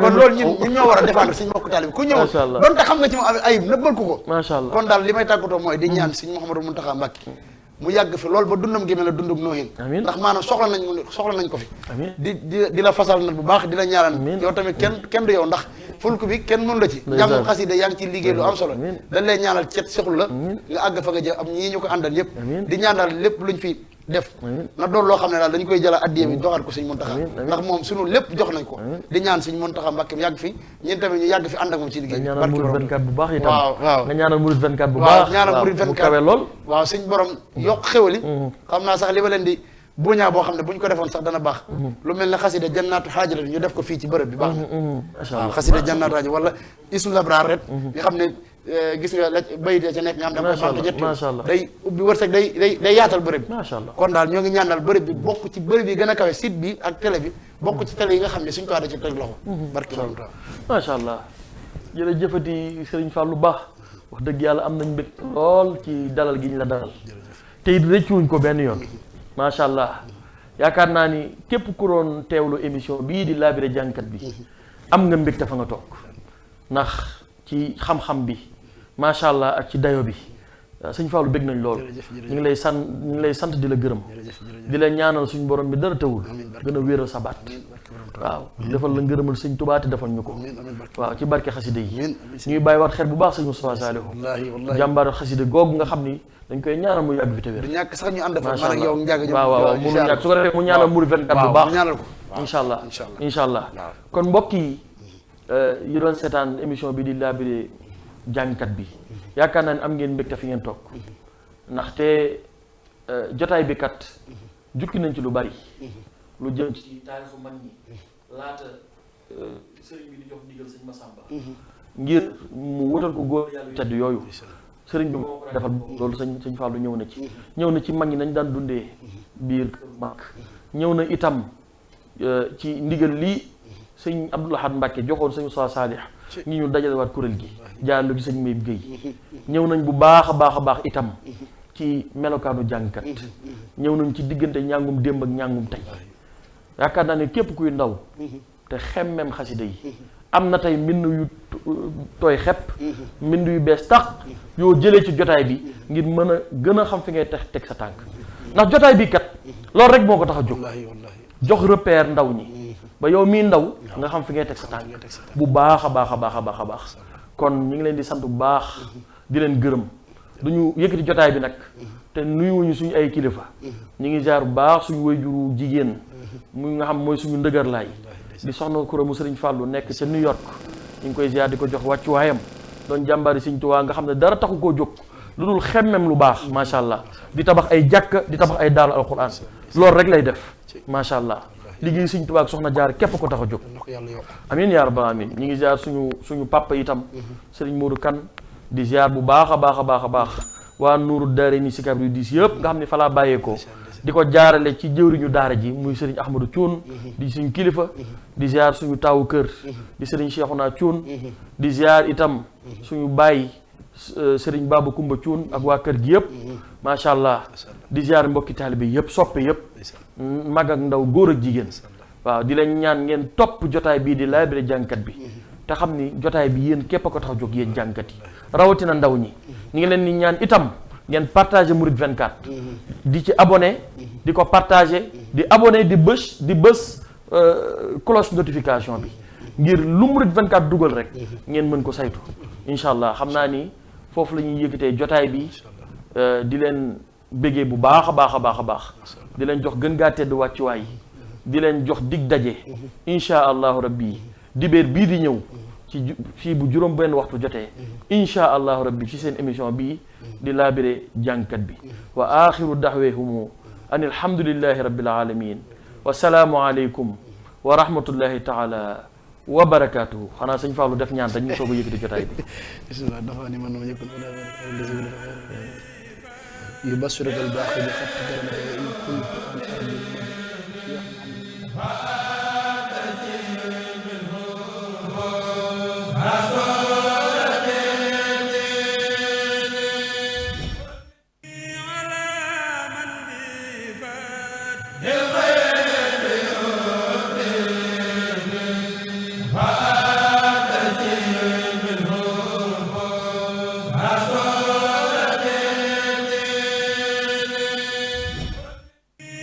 kon loolu ñun ñoo war a défendre suñu mbokk taalibe ku ñëw doon te xam nga ci moom ayib nëbbal ko macha allah kon daal li may tàggatoo mooy di ñaan suñu Mouhamadou Mountakha Mbacke mu yàgg fi loolu ba dundam gi mel ne dundum noohin ndax maanaam soxla nañ ko fi di la fasal na bu baax di la ñaanal yow tamit kenn du yow ndax fulku bi kenn mënu la ci jàng xasida yaa ngi ci liggéey lu am solo dañ lay ñaanal cet soxlu la nga àgg fa nga jëm am ñii ñu ko àndal ñëpp di ñaanal lépp luñ fi def na doon loo xam ne daal dañ koy jëla addiya bi doxal ko Sëñ Muntaxa ndax moom suñu lépp jox nañ ko di ñaan Sëñ Muntaxa Mbàkke yàgg fi ñun tamit ñu yàgg fi ànd ak moom ci liggéey nga ñaanal Mouride 24 bu baax itam waaw nga ñaanal Mouride 24 bu baax ñaanal Mouride 24 bu kawe lool waaw suñ borom yokk xéwali xam naa sax li ma leen di buñaa boo xam ne bu ñu ko defoon sax dana baax lu mel ne xasida jannaatu xaajara ñu def ko fii ci bërëb bi baax na waaw xasida jannaatu xaajara wala ismu labraar ret nga xam ne gis nga la bayitee ca nekk nga xam danga koy mante jëtt day ubbi wërsëg day yaatal bërëb bi kon daal ñoo ngi ñaan daal bërëb bi bokk ci bërëb yi gën a kawe site bi ak télé bi bokk ci télé yi nga xam ne suñ ko da ci teg loxo barki borom ta macha allah jërëjëfati Sëriñ Fallou Ba wax dëgg yàlla am nañ mbég lool ci dalal gi ñu la dalal te it rëccuwuñ ko benn yoon macha allah yaakaar naa ni képp ku doon teewlu émission bii di Laabire jàngkat bi am nga mbégte fa nga toog ndax ci xam-xam bi macha allah ak ci dayo bi sëñ Fallou bég nañ lool ñu ngi lay sant di la gërëm di la ñaanal suñu borom bi dara tawul gën a wéeral sa baat waaw defal la ngërëmal sëñ Tuubaa te defal ñu ko waaw ci barke xasida yi ñuy bàyyi waat xel bu baax sëñ Moustapha Saliou jàmbaar xasida googu nga xam ni dañ koy ñaanal mu yàgg fi te wér ñàkk sax ñu ànd fa man ak yow njàgg waaw mënu ñàkk su ko defee mu ñaanal Mouride 24 bu baax incha allah kon mbokk yi doon seetaan émission bi di Laabire jàngkat bi yaakaar naa ne am ngeen mbégte fi ngeen toog ndaxte jotaay bi kat jukki nañ ci lu bari lu jëm ci taarixu mag ñi laata sëriñ bi di jox ndigal sëñ Massamba ngir mu wutal ko góor yàlla yu tedd yooyu sëriñ bi moo ko defal loolu sëñ Fallou ñëw na ci mag ñi nañ daan dundee biir kër mag ñëw na itam ci ndigal lii sëñ Abdoul Ahad Mbacke joxoon sëñ Moussa Salih ñi ñu dajalewaat kuréel gi jaarlu gi sëñ Mayib Guèye ñëw nañ bu baax a baax itam ci melokaanu jàngkat ñëw nañ ci diggante ñàngum démb ak ñàngum tey yaakaar naa ne képp kuy ndaw te xemmem xasida yi am na tey mbind yu tooy xepp mbind yu bees tax yoo jëlee ci jotaay bi ngir mën a gën a xam fi ngay teg sa tànk ndax jotaay bi kat loolu rek moo ko tax a jóg jox repère ndaw ñi ba yow mii ndaw nga xam fi ngay teg sa tànk bu baax a baax kon ñu ngi leen di sant bu baax di leen gërëm duñu yëkkati jotaay bi nag te nuyuwuñu suñu ay kilifa ñu ngi jaar bu baax suñu wayjuru jigéen mu nga xam mooy suñu ndëgër laay di soxna Koura mu Sëriñ Fallou nekk ca New York ñu ngi koy ziar di ko jox wàccuwaayam doon jàmbaari Sëriñ Tuubaa nga xam ne dara taxu koo jóg lu dul xemmem lu baax macha allah di tabax ay jàkka di tabax ay daaru alquran loolu rek lay def macha allah liggéey Sëñ Tuubaa ak soxna jaar képp ko tax a jóg amiin yaa rabbal amiin ñi ngi ziar suñu papa itam Serigne Modou Kane di ziar bu baax a baax a baax a baax waa Nuuru Daare ni Sicap Rue 10 yëpp nga xam ne fa laa bàyyeekoo di ko jaarale ci jëwriñu daara ji muy Serigne Ahmadou Thioune di suñu kilifa di ziar suñu taawu kër di Serigne Cheikhouna Thioune di ziar itam suñu baay Serigne Baba Kumba Thioune ak waa kër gi yëpp macha allah di ziar mbokki taalibe yëpp soppe yëpp mag ak ndaw góor ak jigéen waaw di leen ñaan ngeen topp jotaay bii di Laabire jàngkat bi te xam ni jotaay bi yéen képp a ko tax a jóg yéen jàngkat yi rawatina ndaw ñi ñu ngi leen di ñaan itam ngeen partagé Mouride 24 di ci abonné di ko partagé di abonné di bës cloche notification bi ngir lu Mouride 24 dugal rek ngeen mën ko saytu incha allah xam naa ni foofu la ñuy yëkkatee jotaay bi di leen béggee bu baax a baax a baax a baax di leen jox gën gaa tedd wàccuwaay di leen jox dig daje incha allahu rabbi dibéer bii di ñëw ci fii bu juróom benn waxtu jotee incha allahu rabbi ci seen émission bii di Laabire jàngkat bi wa axiru daxweehumu an alhamdulillahi rabbil alamin wa salaamu aleykum wa rahmatullahi taala wa barakaatuhu xanaa sëñ Fallou def ñaan dañu soog a yëkkati jotaay bi bismillah dafa ni man ma yëkkul yubasiraka al baaxi bi xatti karamata wa in kuntu an ardi